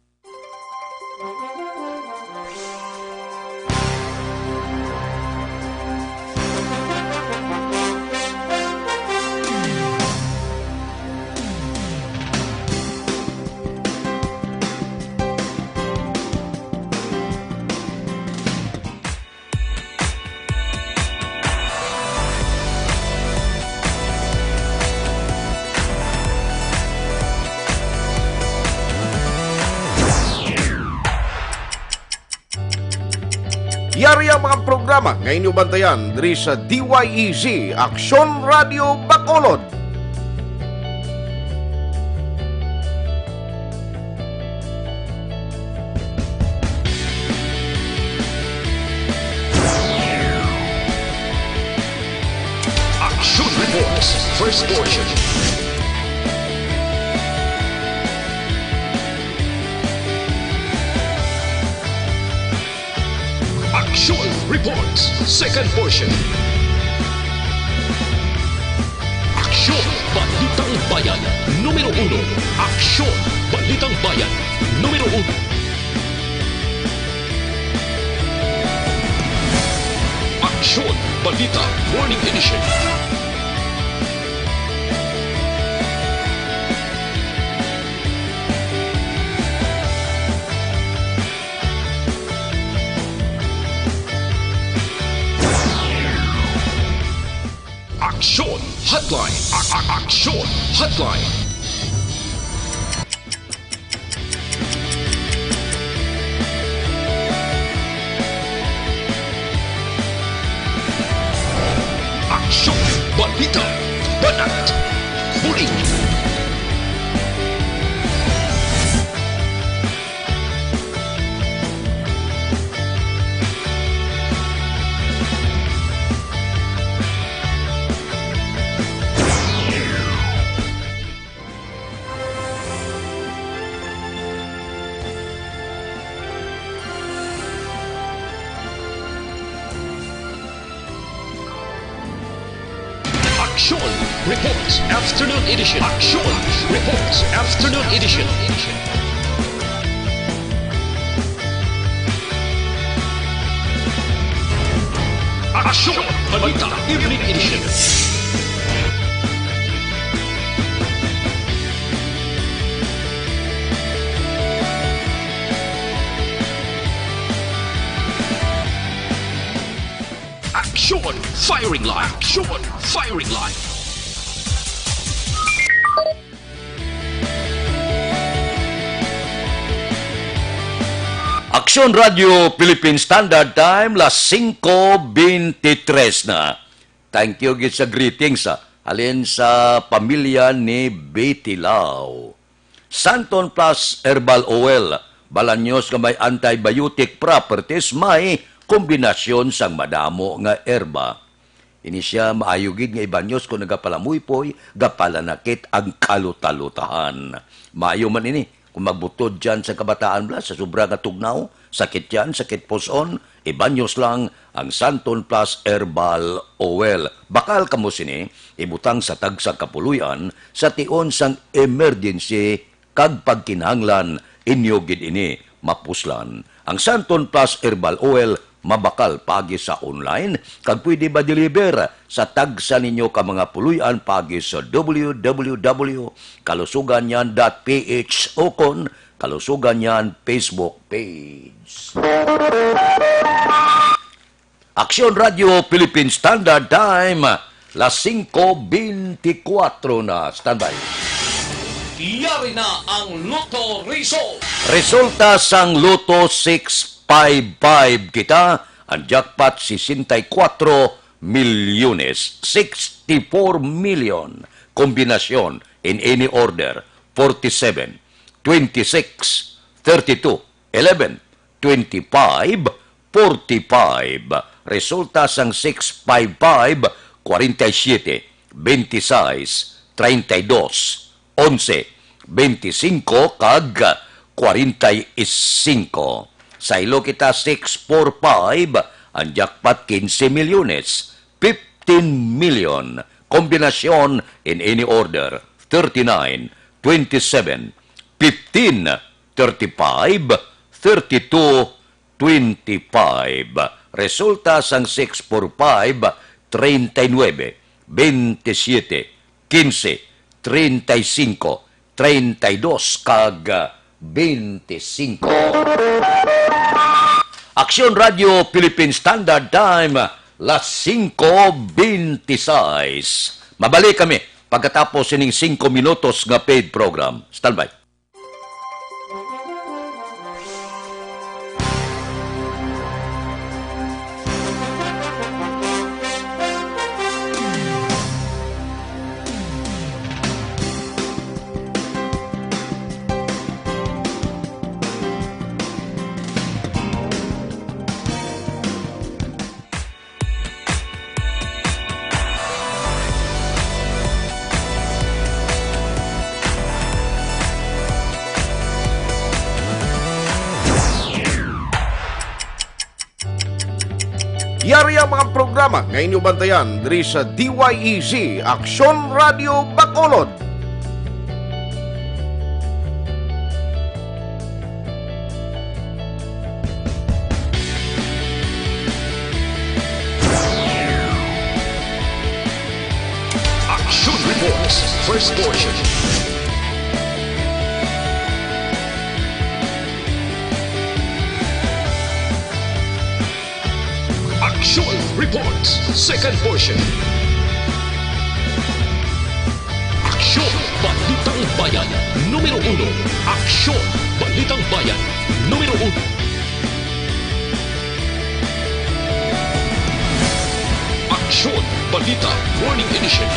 Yari ang mga programa nga inyo bantayan diri sa D Y E Z, Aksyon Radio Bacolod. Action Reports, first portion. Action Reports, second portion. Aksyon, Balitang Bayan, numero uno. Aksyon, Balitang Bayan, numero uno. Aksyon, Balita, Morning Edition. Aksyon Hotline. A- a- Aksyon Hotline. Aksyon, balita, banat, bulig. Aksyon Reports Afternoon Edition. Aksyon Reports Afternoon Edition. Aksyon Balita Evening Edition. Aksyon Firing Line. Aksyon Firing Line. Aksyon Radio Philippine Standard Time, las singko beintitres na. Thank you gid sa greetings, ah, halin sa pamilya ni Betty Lau. Santon Plus Herbal Oil, balanyos nga may antibiotic properties, may kombinasyon sang madamo nga herba. Ini sia maayo gid nga ibanyos kon nagapalamuypoy, gapalanakit ang kalutalutahan. Maayo man ini kon magbutod tiyan sa kabataan, bala sa sobra nga tugnaw, sakit tiyan, sakit pus-on, ibanyos lang ang Santon Plus Herbal Oil. Bakal kamo sini ibutang sa tagsa ka puloy-an sa tion sang emergency kag pagkinahanglan inyo gid ini mapuslan. Ang Santon Plus Herbal Oil mabakal paagi sa online kag pwede ma-deliver sa tagsa ninyo ka mga puloy-an paagi sa W W W kalusuganyan dot P H ukon Kalusuganyan Facebook page. Aksyon Radio Philippine Standard Time, las singko beintikwatro na. Standby. Iya Ari na ang Lotto Result. Resulta sang Lotto six five five kita, ang jackpot sesenta y kuwatro milyones, sixty-four million. Kombinasyon in any order, forty-seven, twenty-six, thirty-two, eleven, twenty-five, forty-five. Resulta sang six five five, kwarenta y siyete, bente sais, treinta y dos, onse, bente singko, kag kwarenta y singko. Saylo kita six four five, ang jackpot quince milyones, fifteen million. Kombinasyon in any order, thirty-nine, twenty-seven, fifteen, thirty-five, thirty-two, twenty-five. Resulta sang six four five, treinta y nuebe, bente siyete, quince, treinta y cinco, treinta y dos, kag bente singko. Aksyon Radio Philippine Standard Time, las singko bente sais. Mabalik kami pagkatapos sining singko minutos nga paid program. Standby. Yari ang mga programa nga inyo bantayan diri sa D Y E Z, Aksyon Radio Bacolod. Action Reports, first portion. Action Reports, second portion. Aksyon, Balitang Bayan, numero uno. Aksyon, Balitang Bayan, numero uno. Aksyon, Balita, Morning Edition.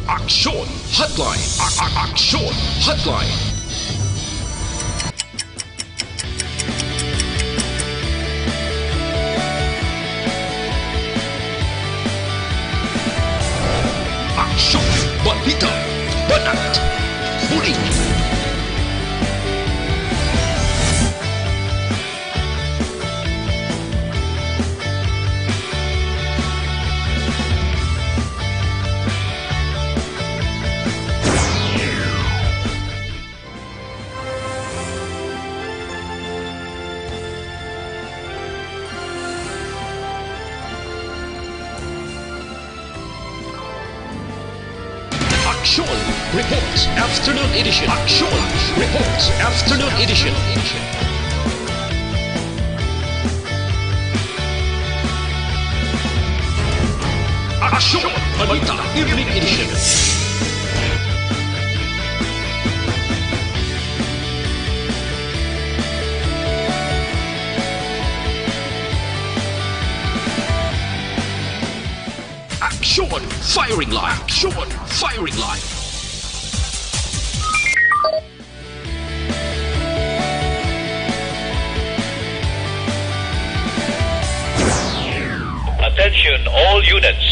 Aksyon Hotline. A- a- Aksyon Hotline. Aksyon, balita, banat, bulig. Aksyon Reports Afternoon Edition. Aksyon Reports Afternoon Edition. Aksyon Balita Evening Edition. Aksyon Firing Line. Aksyon Firing Line. Attention all units.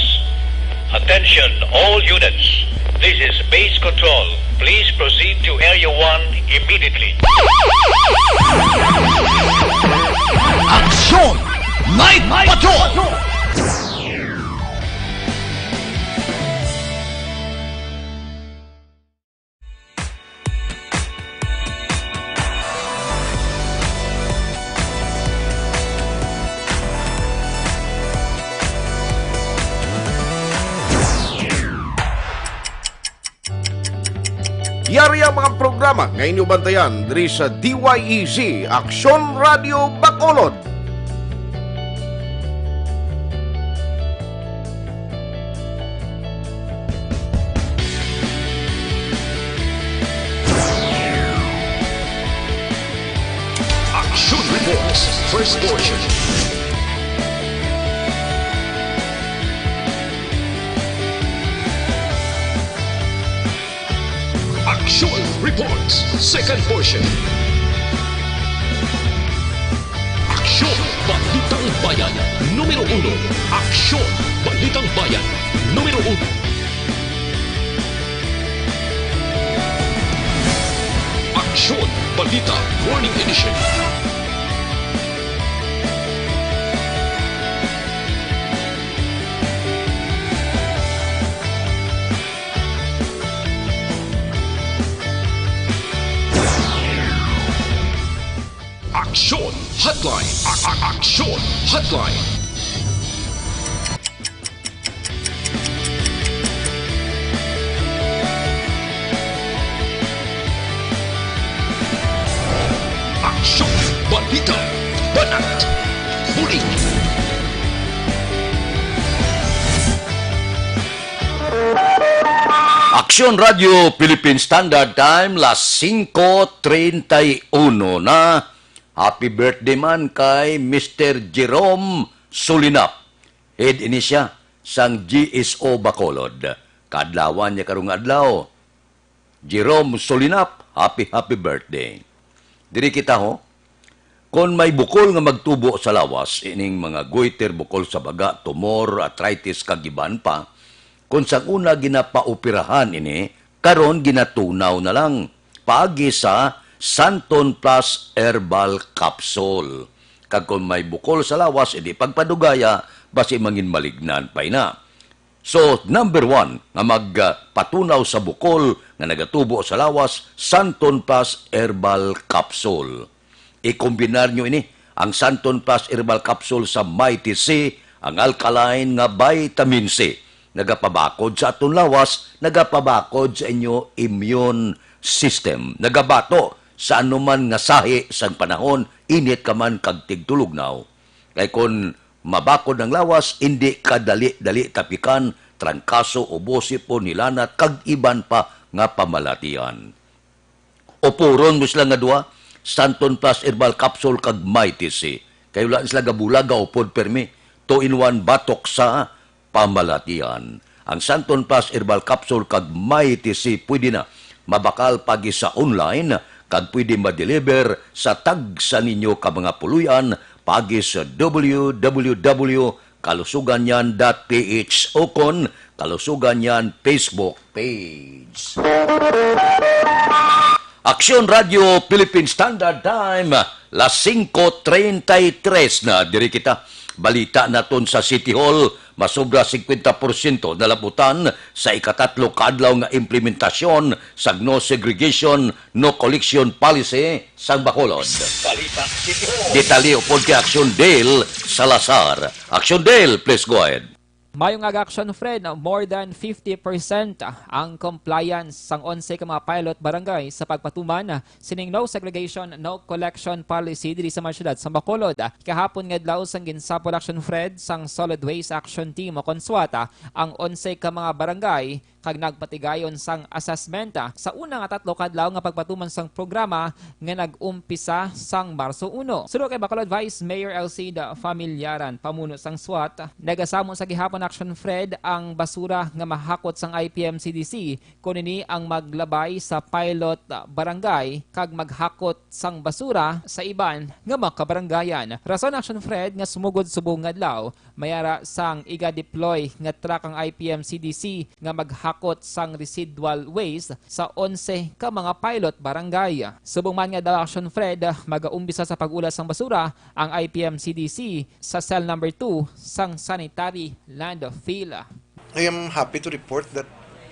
Attention all units. This is base control. Please proceed to Area one immediately. Aksyon! Night Patrol! Yari ang mga programa nga inyo bantayan diri sa D Y E Z, Aksyon Radio Bacolod. Action Reports, first portion. Action Reports, second portion. Aksyon, Balitang Bayan, numero uno. Aksyon, Balitang Bayan, numero uno. Aksyon, Balita, Morning Edition. Aksyon Hotline. A- a- Aksyon Hotline. Aksyon, balita, banat, bulig. Aksyon Radio Philippine Standard Time, las singko treinta y uno na. Happy birthday man kay Mister Jerome Solinap. Head ini siya sang G S O Bacolod. Kaadlawan niya karong adlaw. Jerome Solinap, happy, happy birthday. Diri kita, ho. Kon may bukol nga magtubo sa lawas, ining mga goiter, bukol sa baga, tumor, arthritis, kag iban pa, kon sang una ginapaoperahan ini, karon ginatunaw na lang paagi sa Santon Plus Herbal Capsule. Kag kon may bukol sa lawas, hindi pagpadugaya, basi mangin malignan pa ina. So, number one nga magpatunaw sa bukol nga nagatubo sa lawas, Santon Plus Herbal Capsule. Ikombinar nyo ini, ang Santon Plus Herbal Capsule sa Mighty C, ang alkaline nga vitamin C. Nagapabakod sa aton lawas, nagapabakod sa inyo immune system. Nagabato sa anuman nga sahi sang panahon, init ka man kag tigtulugnaw. Kay kon mabakod ang lawas, indi ka dali-dali tapikan, trangkaso, ubo, sipon, hilanat, kag iban pa nga pamalatian. Upuron mo sila nga duha, Santon Plus Herbal Capsule kag Mighty C. Kay wala sila gabulag, gaupod permi. Two-in-one batok sa pamalatian. Ang Santon Plus Herbal Capsule kag Mighty C pwede na mabakal pagi sa online kag pwede ma-deliver sa tagsa ninyo ka mga puloy-an pagi sa W W W kalusugan yan dot P H ukon Kalusugan yan Facebook page. Aksyon Radio Philippine Standard Time, las singko treinta y tres na. Diri kita, balita naton sa City Hall, masobra singkwenta porsyento nalabutan sa ikatatlo ka adlaw nga implementasyon sa no segregation, no collection policy sang Bacolod. Balita City Hall. Detalye upod kay Aksyon Dale Salazar. Aksyon Dale, please go ahead. Mayo nga aga, Action Fred, more than fifty percent ang compliance sang onse ka mga pilot barangay sa pagpatuman sining no segregation, no collection policy diri sa mga syudad sa Bacolod. Kahapon nga adlaw sang ginsapol, Action Fred, sang Solid Waste Action Team o kon SWAT ang onse ka mga barangay kag nagpatigayon sang assessment, ah, sa una nga tatlo ka adlaw nga pagpatuman sang programa nga nag-umpisa sang Marso uno. Suno kay Bacolod Vice Mayor Elcida Familiaran, pamuno sang SWAT, nagasamo sa gihapon, Action Fred, ang basura nga mahakot sang I P M C D C, kon ini ang maglabay sa pilot, ah, barangay kag maghakot sang basura sa iban nga mga kabaranggayan. Rason, Action Fred, nga sumugod subong nga adlaw, may ara sang iga-deploy nga truck ang I P M C D C nga maghakot sang residual waste sa onse ka mga pilot barangay. Subong man nga adlaw, Action Fred, magaumpisa sa pag-ula sang basura ang I P M C D C sa cell number two sang sanitary landfill. I am happy to report that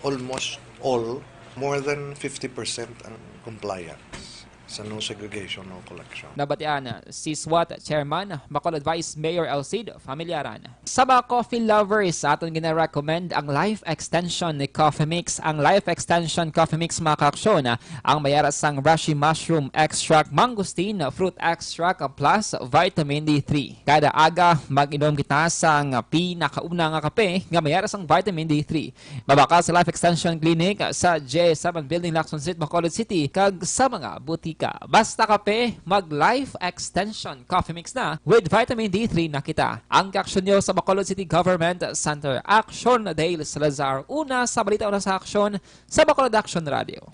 almost all, more than fifty percent ang compliance. So, no segregation, no collection. Nabatian si SWAT Chairman, Bacolod Vice Mayor El Cid Familiaran. Sa mga coffee lovers, aton gina-recommend ang life extension ni Coffee Mix. Ang life extension Coffee Mix, mga kaaksyon, ang may ara sang reishi mushroom extract, mangosteen fruit extract, plus vitamin D three. Kada aga, mag-inom kita sang pinakauna nga kape nga may ara sang vitamin D three. Mabakal sa Life Extension Clinic sa J seven Building, Lacson Street, Bacolod City, kag sa mga butika. Basta kape, mag Life Extension Coffee Mix na, with vitamin D three na kita. Ang kaaksyon nyo sa Bacolod City Government Center. Action Dale Salazar, una sa balita, una sa aksyon, sa Bacolod Action Radio.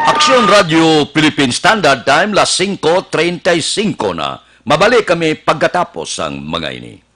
Action Radio Philippine Standard Time, las singko treinta y cinco na. Mabalik kami pagkatapos sang mga ini.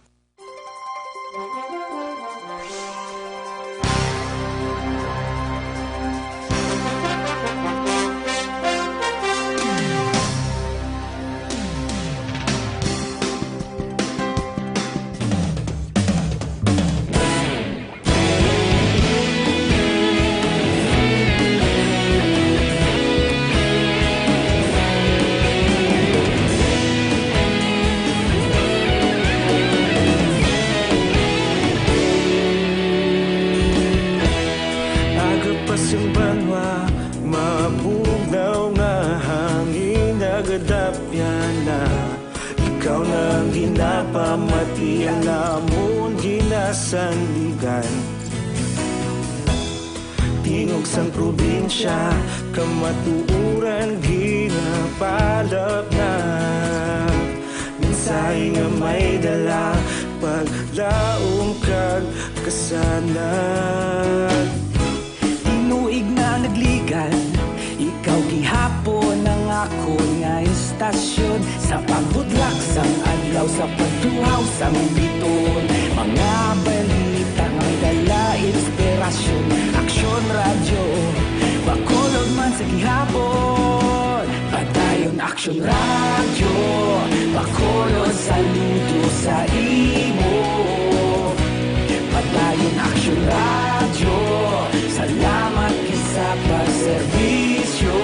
Aga pa sing banwa, mabugnaw nga hangin, nagadapyan na. Ikaw na ang ginapamati, ang amon ginasandigan. Tingog sang probinsya, kamatuoran ginapalapnap. Mensahe nga may dala, paglaom kag kasanag. Tinuig na nagligad, ikaw gihapon ang akon nga istasyon. Sa pagbudlak sang adlaw, sa pagtuhaw sang bituon, mga balita nga may dala inspirasyon. Aksyon Radyo, Bacolod man sa gihapon. Padayon Aksyon Radyo, Bacolod, saludo sa imo. Padayon Aksyon Radyo, salamat gid sa pagserbisyo.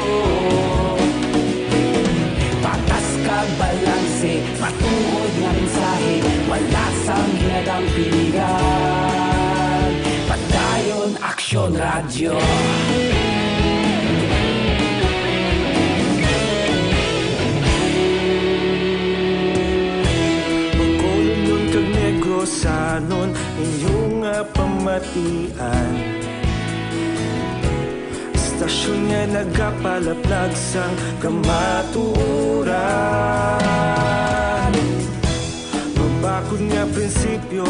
Patas kag balanse, matuod nga mensahe, wala sang ginadampingan. Padayon Aksyon Radyo. Bacolod kag Negrosanon, inyo nga pamatian. Istasyon nga nagapalaplag sang kamatuoran. Mabakod nga prinsipyo,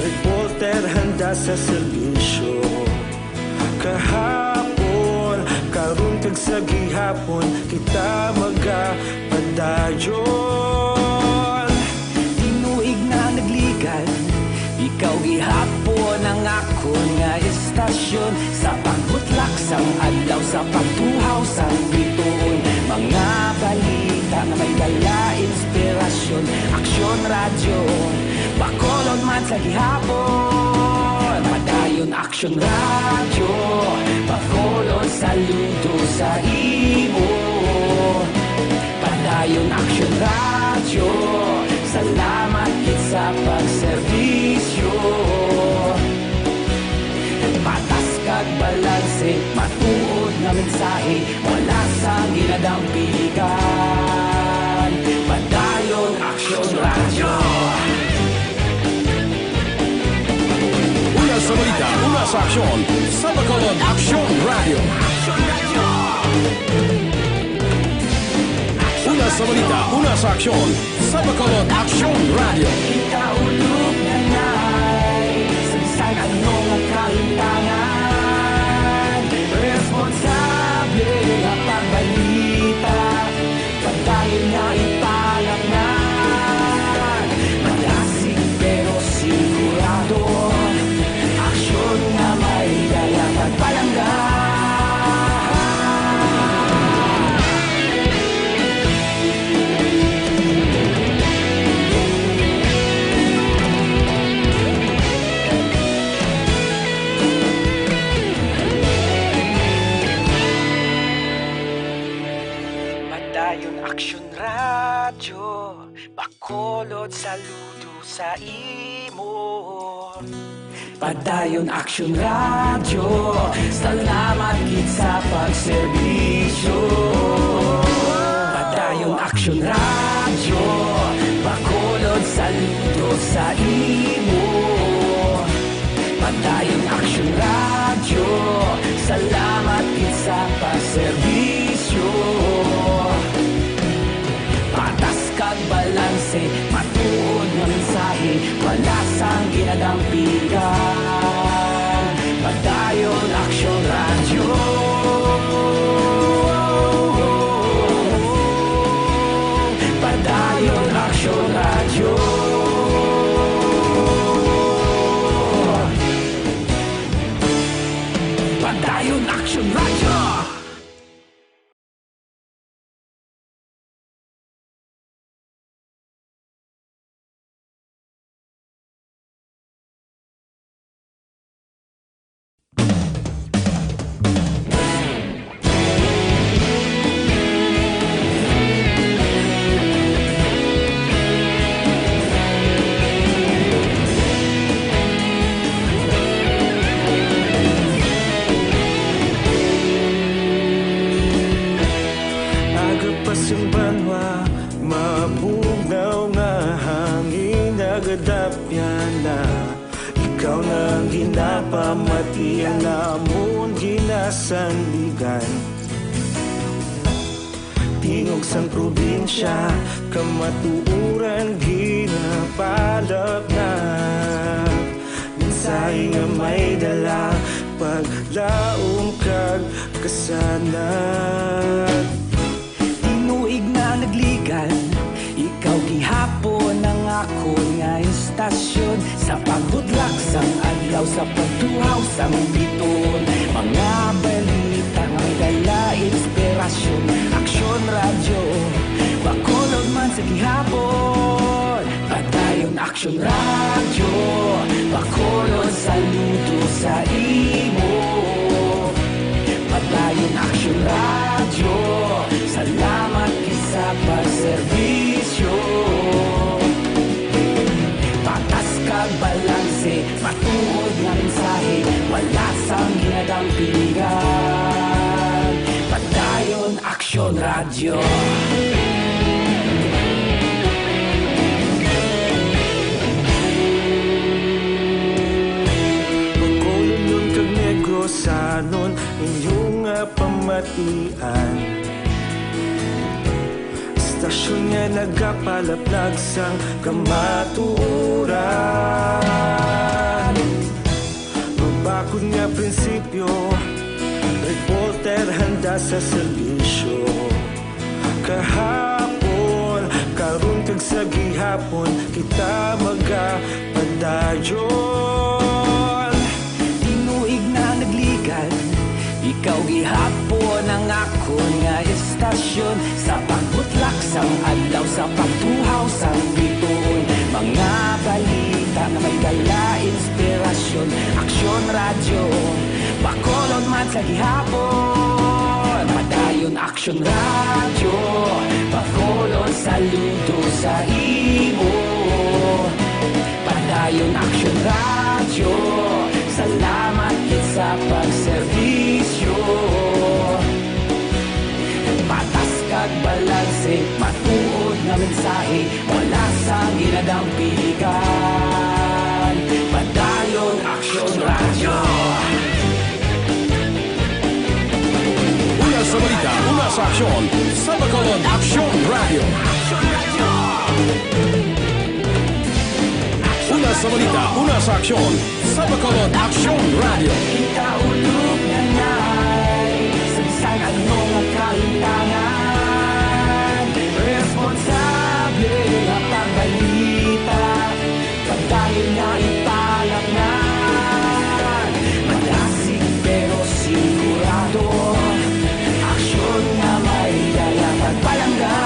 reporter handa sa serbisyo. Kahapon, karon kag sa gihapon, kita magapadayon. Tinuig na nagligad, ikaw gihapon ang akon nga istasyon. Sa pagbutlak sang adlaw, sa pagtuhaw sang bituon, mga balita nga may dala inspirasyon. Aksyon Radyo, Bacolod man sa gihapon. Padayon Aksyon Radyo, Bacolod, saludo sa imo. Padayon Aksyon Radyo, salamat gid sa pagserbisyo. Patas kag balanse, matuod nga mensahe, wala sang ginadampigan. Padayon Aksyon Radyo. Una sa balita, una sa aksyon, sa Bacolod Aksyon Radyo. Una sa balita, una sa aksyon, sa Bacolod Aksyon Radyo. Ikaulog na ngay, sa bisan ano nga kahintangan, responsable nga pagbalita, padayon nga ipalapnag. Malasig pero sigurado, aksyon nga may dala pagpalangga. Radyo Bacolod, saludo sa imo. Padayon Aksyon Radyo, salamat gid sa pagserbisyo. Padayon Aksyon Radyo, Bacolod, saludo sa imo. Padayon Aksyon Radyo, salamat gid sa pagserbisyo. Patas kag balanse, matuod nga mensahe, wala sang ginadampigan. Padayon Aksyon Radyo. Padayon Aksyon Radyo. Padayon Aksyon Radyo. Aga pa sing banwa, mabugnaw nga hangin nagadapyan na. Ikaw na ang ginapamati, ang amon ginasandigan. Tingog sang probinsya, kamatuoran ginapalapnap. Mensahe nga may dala, paglaom kag kasanag. Tinuig na nagligan, ikaw gihapon ang akon nga istasyon. Sa pagbutlak sang adlaw, sa pagtuhaw sang biton, mga balita nga may dala inspirasyon. Aksyon Radyo, Bacolod man sa gihapon. Padayon Aksyon Radyo, Bacolod, saludo sa imo. Padayon Aksyon Radyo, salamat gid sa pagserbisyo. Patas kag balanse, matuod nga mensahe, wala sang ginadampigan. Padayon Aksyon Radyo. Bacolodnon kag Negrosanon, inyo nga pamatian. Istasyon nga nagapalaplag sang kamatuoran. Mabakod nga prinsipyo, reporter handa sa serbisyo. Kahapon, karon kag sa gihapon, kita magapadayon. Tinuig na nagligan, ikaw gihapon ang akon nga istasyon. Sa pagbutlak sang adlaw, sa pagtuhaw sang bituon, mga balita nga may dala inspirasyon. Aksyon Radyo, Bacolod man sa gihapon. Padayon Aksyon Radyo, Bacolod, saludo sa imo. Padayon Aksyon Radyo, salamat gid sa pagserbisyo. Patas kag balanse, matuod nga mensahe, wala sang ginadampigan. Padayon Aksyon Radyo. Una sa balita, una sa aksyon, sa Bacolod Aksyon Radyo. Una sa balita, una sa aksyon, sa Bacolod Aksyon Radyo. Kita ulog na nay, sa bisan ano nga kalimtangan, responsable nga pagbalita. Padayon nga ipalapnan, madasig pero sigurado, aksyon nga may dala pagpalangga.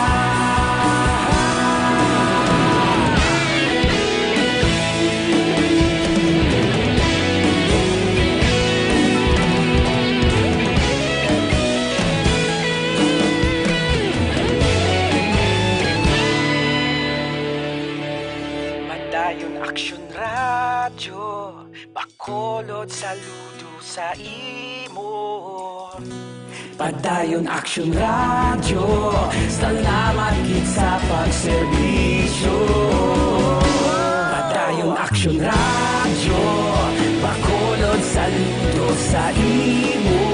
Padayon Aksyon Radyo, Bacolod, saludo sa imo. Padayon Aksyon Radyo, salamat gid sa pagserbisyo. Padayon Aksyon Radyo, Bacolod, saludo sa imo.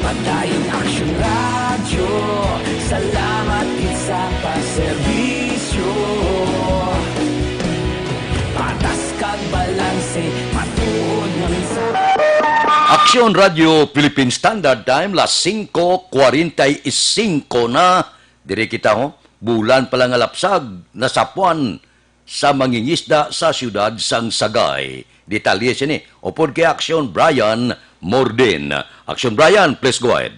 Padayon Aksyon Radyo, salamat gid sa pagserbisyo. Patas kag balanse, matuod nga mensahe. Aksyon Radyo Philippine Standard Time, las singko kwarenta y singko na. Diri kita, ho. Bulan pa lang nga lapsag, nasapuan sa mangingisda sa siyudad sang Sagay. Detalye sini, upod kay Aksyon Brian Mordin. Aksyon Brian, please go ahead.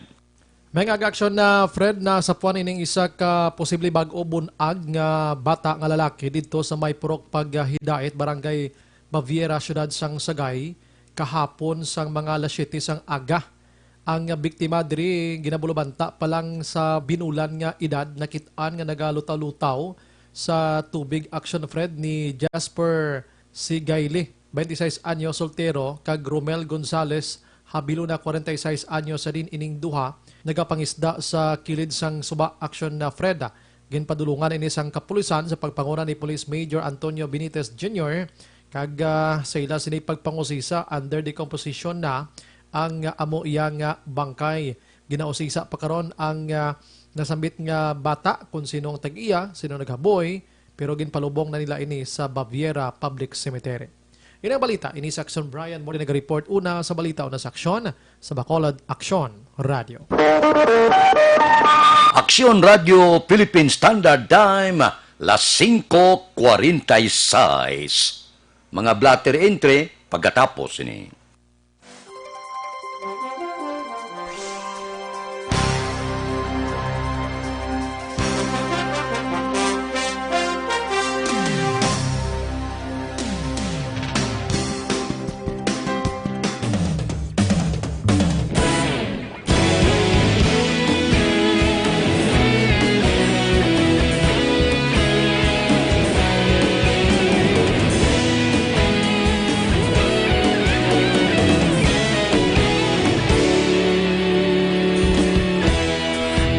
May nga aksyon na, Fred, nasapuan ining isa ka posible bag-o bunag nga bata nga lalaki didto sa may Purok Paghidait, Barangay Baviera, Siyudad sang Sagay, kahapon sang mga alas siyete sang aga. Ang biktima diri ginabulobanta pa lang sa binulan nga edad, nakit-an nga nagalutaw-lutaw sa tubig. Aksyon, Fred, ni Jasper Sigayle, twenty-six anyo, soltero, kag Romel Gonzales Habiluna, kwarenta y seis anyo, sa din ining duha nagapangisda sa kilid sang suba. Aksyon na, Fred, ginpadulungan ini sang kapulisan sa pagpanguna ni Police Major Antonio Benitez Junior, kag, ah, sa ila sini pagpangusisa, under decomposition na ang, ah, amo iya nga bangkay. Ginausisa pa karon ang, ah, nasambit nga bata kung sino ang tag-iya, sino naghaboy, pero ginpalubong na nila ini sa Baviera Public Cemetery. Ini ang balita, ini si Aksyon Brian Mori, naga-report una sa balita, una sa aksyon, sa Bacolod Aksyon Radio. Aksyon Radio Philippine Standard Time, las singko kwarenta y seis. Mga blotter entry pagkatapos ini.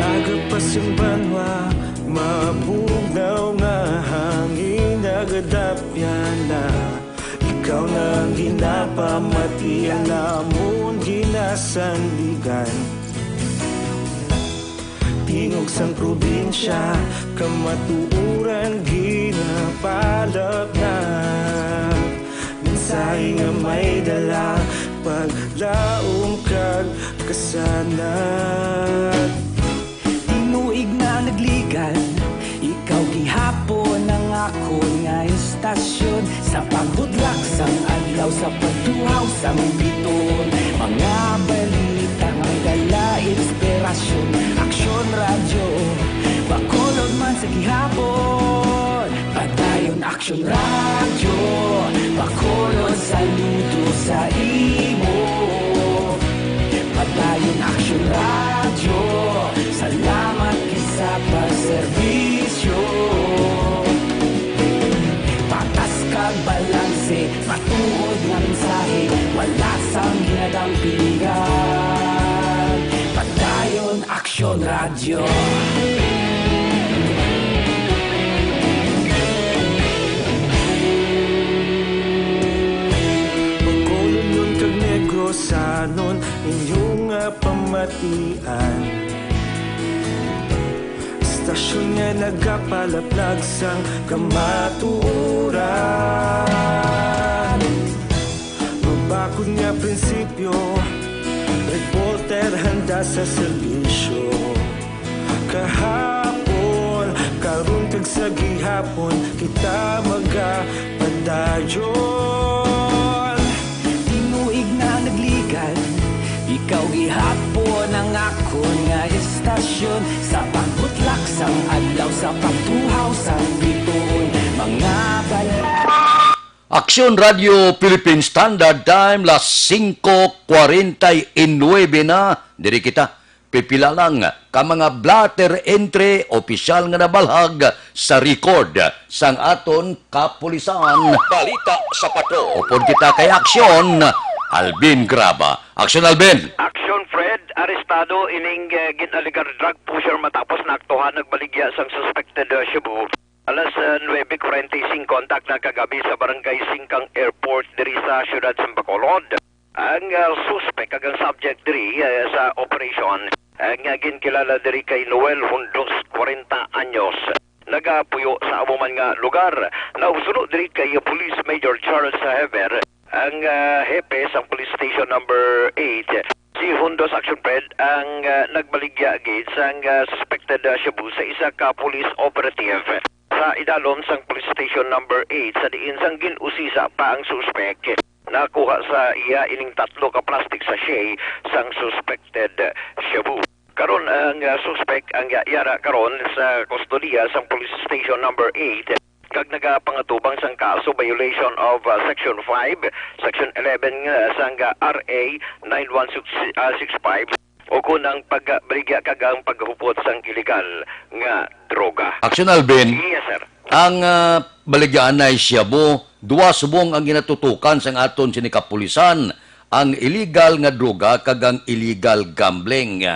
Aga pa sing banwa, mabugnaw nga hangin, nagadapyan na. Ikaw na ang ginapamatian namon, ginasandigan. Tingog sang probinsya, kamatuoran ginapalapnap. Mensahe nga may dala, paglaom kag kasanag. Tinuig na nagligad, ikaw gihapon ang akon nga estasyon. Sa pagbudlak sang adlaw, sa pagtuhaw sang bituon, mga balita nga dala inspirasyon. Aksyon Radyo, Bacolod man sa gihapon. Padayon Aksyon Radyo, Bacolod, saludo sa imo. Padayon Aksyon Radyo, salamat gid sa pagserbisyo. Patas kag balanse, matuod nga mensahe, wala sang ginadampigan. Padayon Aksyon Radyo. Bacolod kag Negros, sanon inyo nga pamatian. Estasyon nga nagapalaplag sang kamatuoran. Mabakod nga prinsipyo, reporter handa sa serbisyo. Kahapon, karon kag sa gihapon, kita magapadayon. Tinuig na nagligad, ikaw gihapon ang akon nga estasyon. Sa pagbutlak sang adlaw, sa pagtuhaw sang bituon, mga bal- Aksyon Radio Philippine Standard Time, las singko kwarenta y nuebe na. Diri kita. Pipila lang ka mga blotter entry opisyal nga nabalhag sa record sang aton kapulisan. Balita sa Patrol. Upod kita kay Aksyon, Alvin Graba. Aksyon, Alvin! Action, Fred. Arestado ining, eh, gin-alegar drug pusher matapos naaktuhan nagbaligya sang suspected, uh, shabu. Alas, uh, nuebe kuwarenta y singko ang takna kagabi sa Barangay Singkang Airport diri sa siyudad sa Bacolod. Ang, uh, suspek kag ang subject diri, uh, sa operation, uh, nga ginkilala diri kay Noel Hundos, kwarenta anyos, nagapuyo sa amo man nga lugar. Nausuno diri kay Police Major Charles Hever, ang, ah, hepe sang Police Station Number Eight, si Hundos Action Fred ang, ah, nagbaligya gid sang, ah, suspected, ah, shabu sa isa ka police operative. Sa idalom sang Police Station Number Eight, sa diin sang gin-usisa pa ang suspek, nakuha sa iya ining tatlo ka plastic sachet sang suspected shabu. Karon ang, ah, suspek ang, ah, yara karon sa kustodiya sang Police Station Number Eight kag nagapangatubang sang kaso violation of, ah, Section five, Section eleven nga sang, ah, R A nine one six, ah, six five, o kon ang pagbaligya kag ang paghupot sang iligal nga droga. Action, Alvin. Yes, sir. Ang, ah, baligyaan ay shabu, duha subong ang ginatutukan sang aton sini kapulisan, ang illegal nga droga kag ang illegal gambling.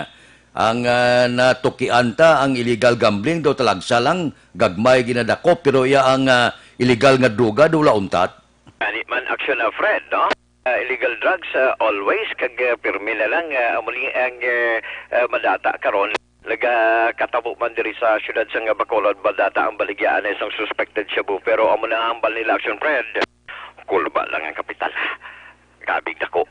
Ang, ah, natukian ta, ang illegal gambling daw talagsa lang, gagmay ginadakop, pero iya ang, ah, illegal nga droga daw wala untat. Ani man, Action, ah, Fred, no? Ah, illegal drugs, ah, always, kag, ah, pirmi na lang, ah, amo ni ang, ah, ah, madata karon. Nagakatabo man diri sa siyudad sang Bacolod, madata ang baligyaan na isang suspected shabu, pero amo na ang hambal nila, Action Fred. Kulba lang ang kapital. Gabig dako.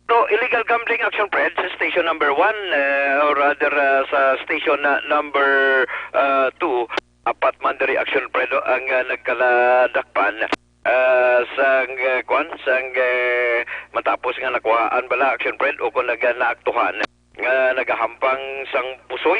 So, illegal gambling, Action Fred, sa station number one, eh, or rather, ah, sa station na number, ah, two, apat man diri, Action Fred, ang, ah, nagkaladakpan, ah, sang, ah, kwan, sang, eh, matapos nga nakuhaan bala, Action Fred, o kung naga-, naaktuhan nga nagahampang sang pusoy,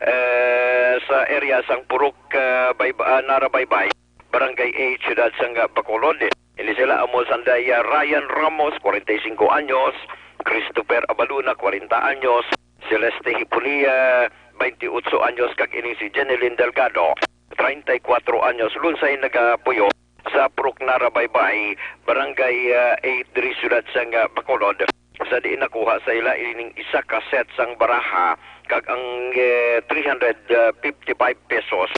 eh, sa area sang Purok, ah, Bayba-, ah, Narabaybay. Barangay eight, siyudad sang Bacolod. Ini sila amo sanday, ah, Ryan Ramos, kwarenta y singko anyos, Christopher Abaluna, kwarenta anyos, Celeste Hipulia, baynte otso anyos, kag ini si Jenilyn Delgado, treinta y cuatro anyos, lunsay nagapuyo sa Purok Narabaybay, Barangay, ah, eight, diri siyudad sang Bacolod, sa diin nakuha sa ila ining isa ka set sang baraha kag ang, eh, three hundred fifty-five pesos.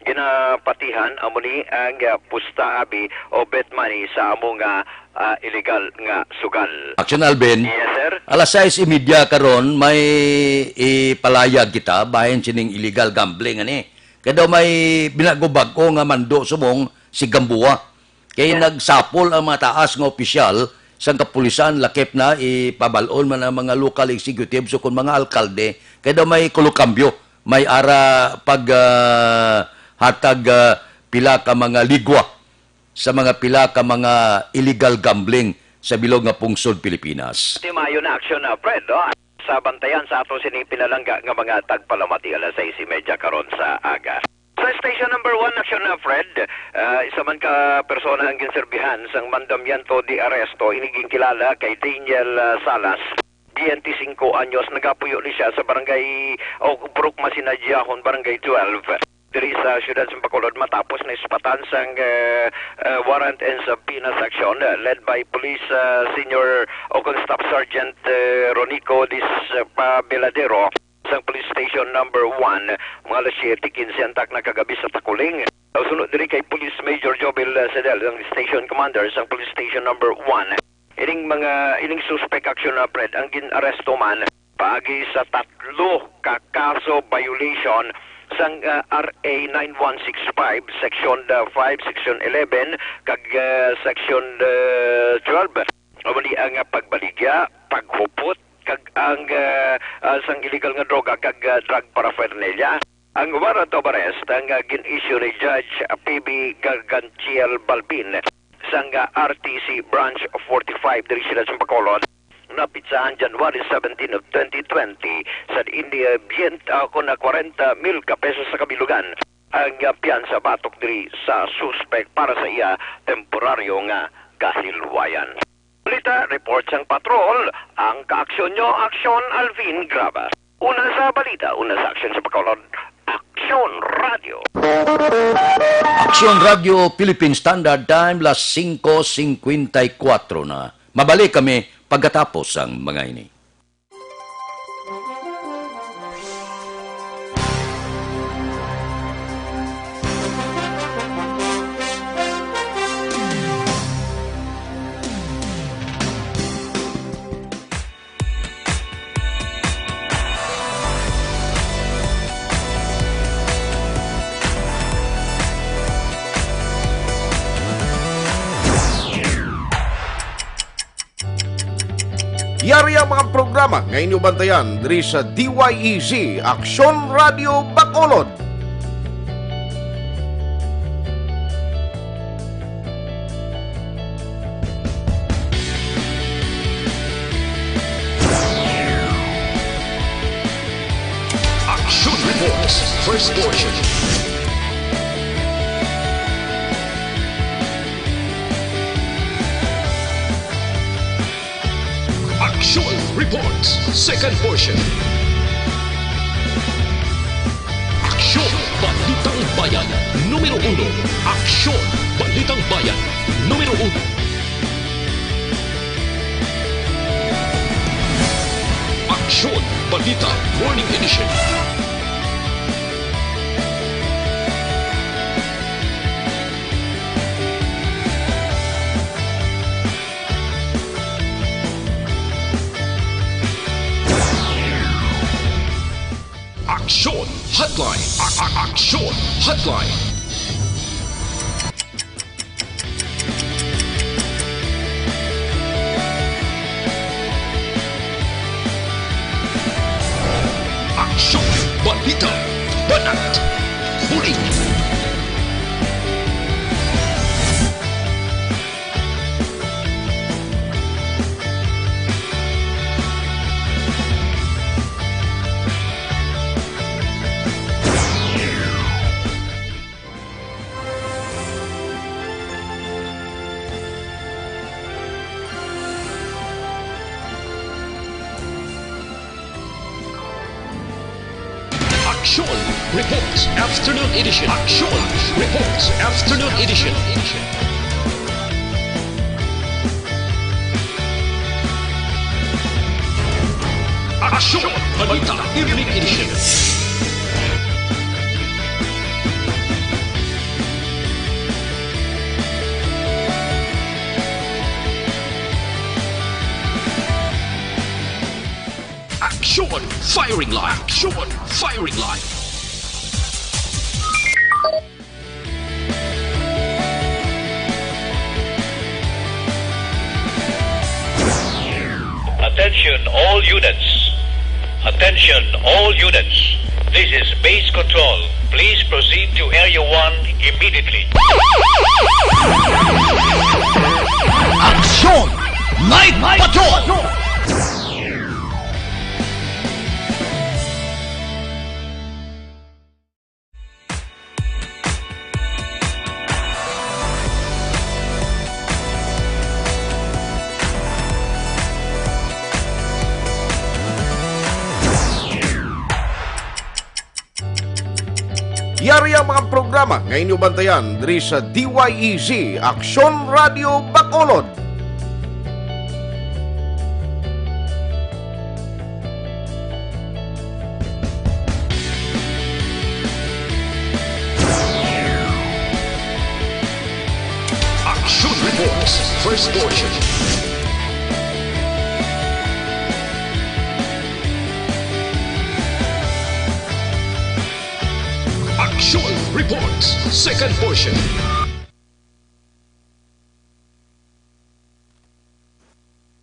Ginapatihan amo ni ang, ah, pusta abi o bet money sa amo nga, ah, illegal nga sugal. Action, Alvin. Yes, sir. Alas sais y media karon, may ipalayag kita bahin sining illegal gambling ani. Kay daw may binago-bago nga mando subong si Gamboa. Kay nagsapol ang mga taas nga opisyal sang kapulisan, lakip na ipabal-on man ang mga local executives o kon mga alkalde, kay daw may kulokambyo, may ara pag, ah, hatag, ah, pila ka mga ligwa sa mga pila ka mga illegal gambling sa bilog nga pungsod Pilipinas. Timayo na aksyon na, Fred, no? Sa bantayan sa ato sini pinalangga nga mga tagpalamati alas sais y media karon sa aga. Sa station number one, aksyon na, Fred, ah, isa man ka persona ang ginserbihan sang mandamiento de arresto, ini ginkilala kay Daniel, ah, Salas, biyente singko anyos, nagapuyo ni siya sa barangay o Purok Masinadjahon, Barangay twelve, diri sa siyudad sa Bacolod, matapos na ispatan sang, eh, eh, warrant and subpoena section, eh, led by Police, eh, Senior o kon Staff Sergeant, eh, Ronico Dis-, eh, Pabeladero sang Police Station Number One, mga alas siyete quince ang takna kagabi sa Takuling. Sunod diri kay Police Major Jovel, eh, Sedel, ang Station Commander sang Police Station Number One. Ining mga, ining suspek aksyon na, Fred, ang gin-aresto man paagi sa tatlo ka kaso violation sang, ah, R A nine one six five, Section, ah, five, Section eleven, kag, ah, Section, ah, twelve. Amo ni ang, ah, pagbaligya, paghupot, kag ang, ah, ah, sang illegal nga droga kag, ah, drug paraphernalia. Ang warrant of arrest ang, ah, gin-issue ni Judge P B Garganchiel Balbin sang, ah, R T C Branch forty-five diri siyudad sa Bacolod. Napitsahan January seventeen of twenty twenty sa diin, ah, biyente, ah, kon, ah, kwarenta mil ka pesos sa kabilugan ang, ah, piyansa batok diri sa suspek para sa iya temporaryo nga kahilwayan. Balita, report sang patrol, ang kaaksyon nyo, Aksyon Alvin Graba. Una sa balita, una sa aksyon sa Bacolod, Aksyon Radio. Aksyon Radio Philippine Standard Time, las singko singkwenta y kuwatro na. Mabalik kami pagkatapos sang mga ini. Yari ang mga programa nga inyo bantayan diri sa D Y E Z, Aksyon Radio Bacolod. Action Reports, first portion. Action Reports, second portion. Aksyon, Balitang Bayan, numero uno. Aksyon, Balitang Bayan, numero uno. Aksyon, Balita, Morning Edition. Aksyon Hotline. A- a- Aksyon Hotline. Aksyon, balita, banat, huli. Aksyon Reports Afternoon Edition. Aksyon Reports Afternoon Edition. Aksyon Balita Evening Edition. Aksyon Firing Line. Aksyon Firing Line. Attention all units. Attention all units. This is base control. Please proceed to Area one immediately. Aksyon! Night Patrol! Yari ang mga programa nga inyo bantayan diri sa D Y E Z, Aksyon Radio Bacolod. Action Reports, first portion. Action Reports, second portion.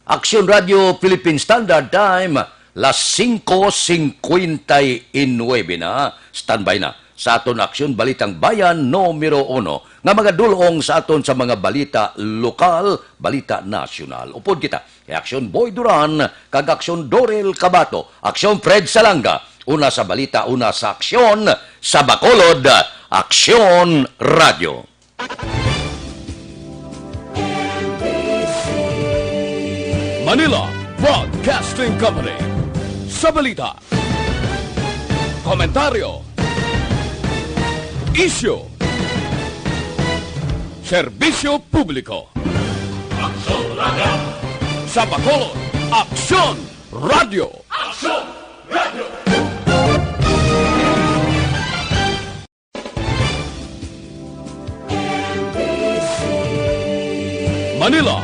Aksyon Radio Philippine Standard Time, las singko singkwenta y nuebe na. Standby na sa aton Aksyon Balitang Bayan numero uno nga magadul-ong sa aton sa mga balita lokal, balita nasyonal. Upod kita kay Aksyon Boy Duran kag Aksyon Dorel Cabato, Aksyon Fred Salanga. Una sa balita, una sa aksyon, sa Bacolod, Aksyon Radio. Manila Broadcasting Company. Sa balita. Komentaryo. Isyu. Serbisyo publiko. Aksyon Radio. Sa Bacolod, Aksyon Radio. Aksyon Radio. Manila,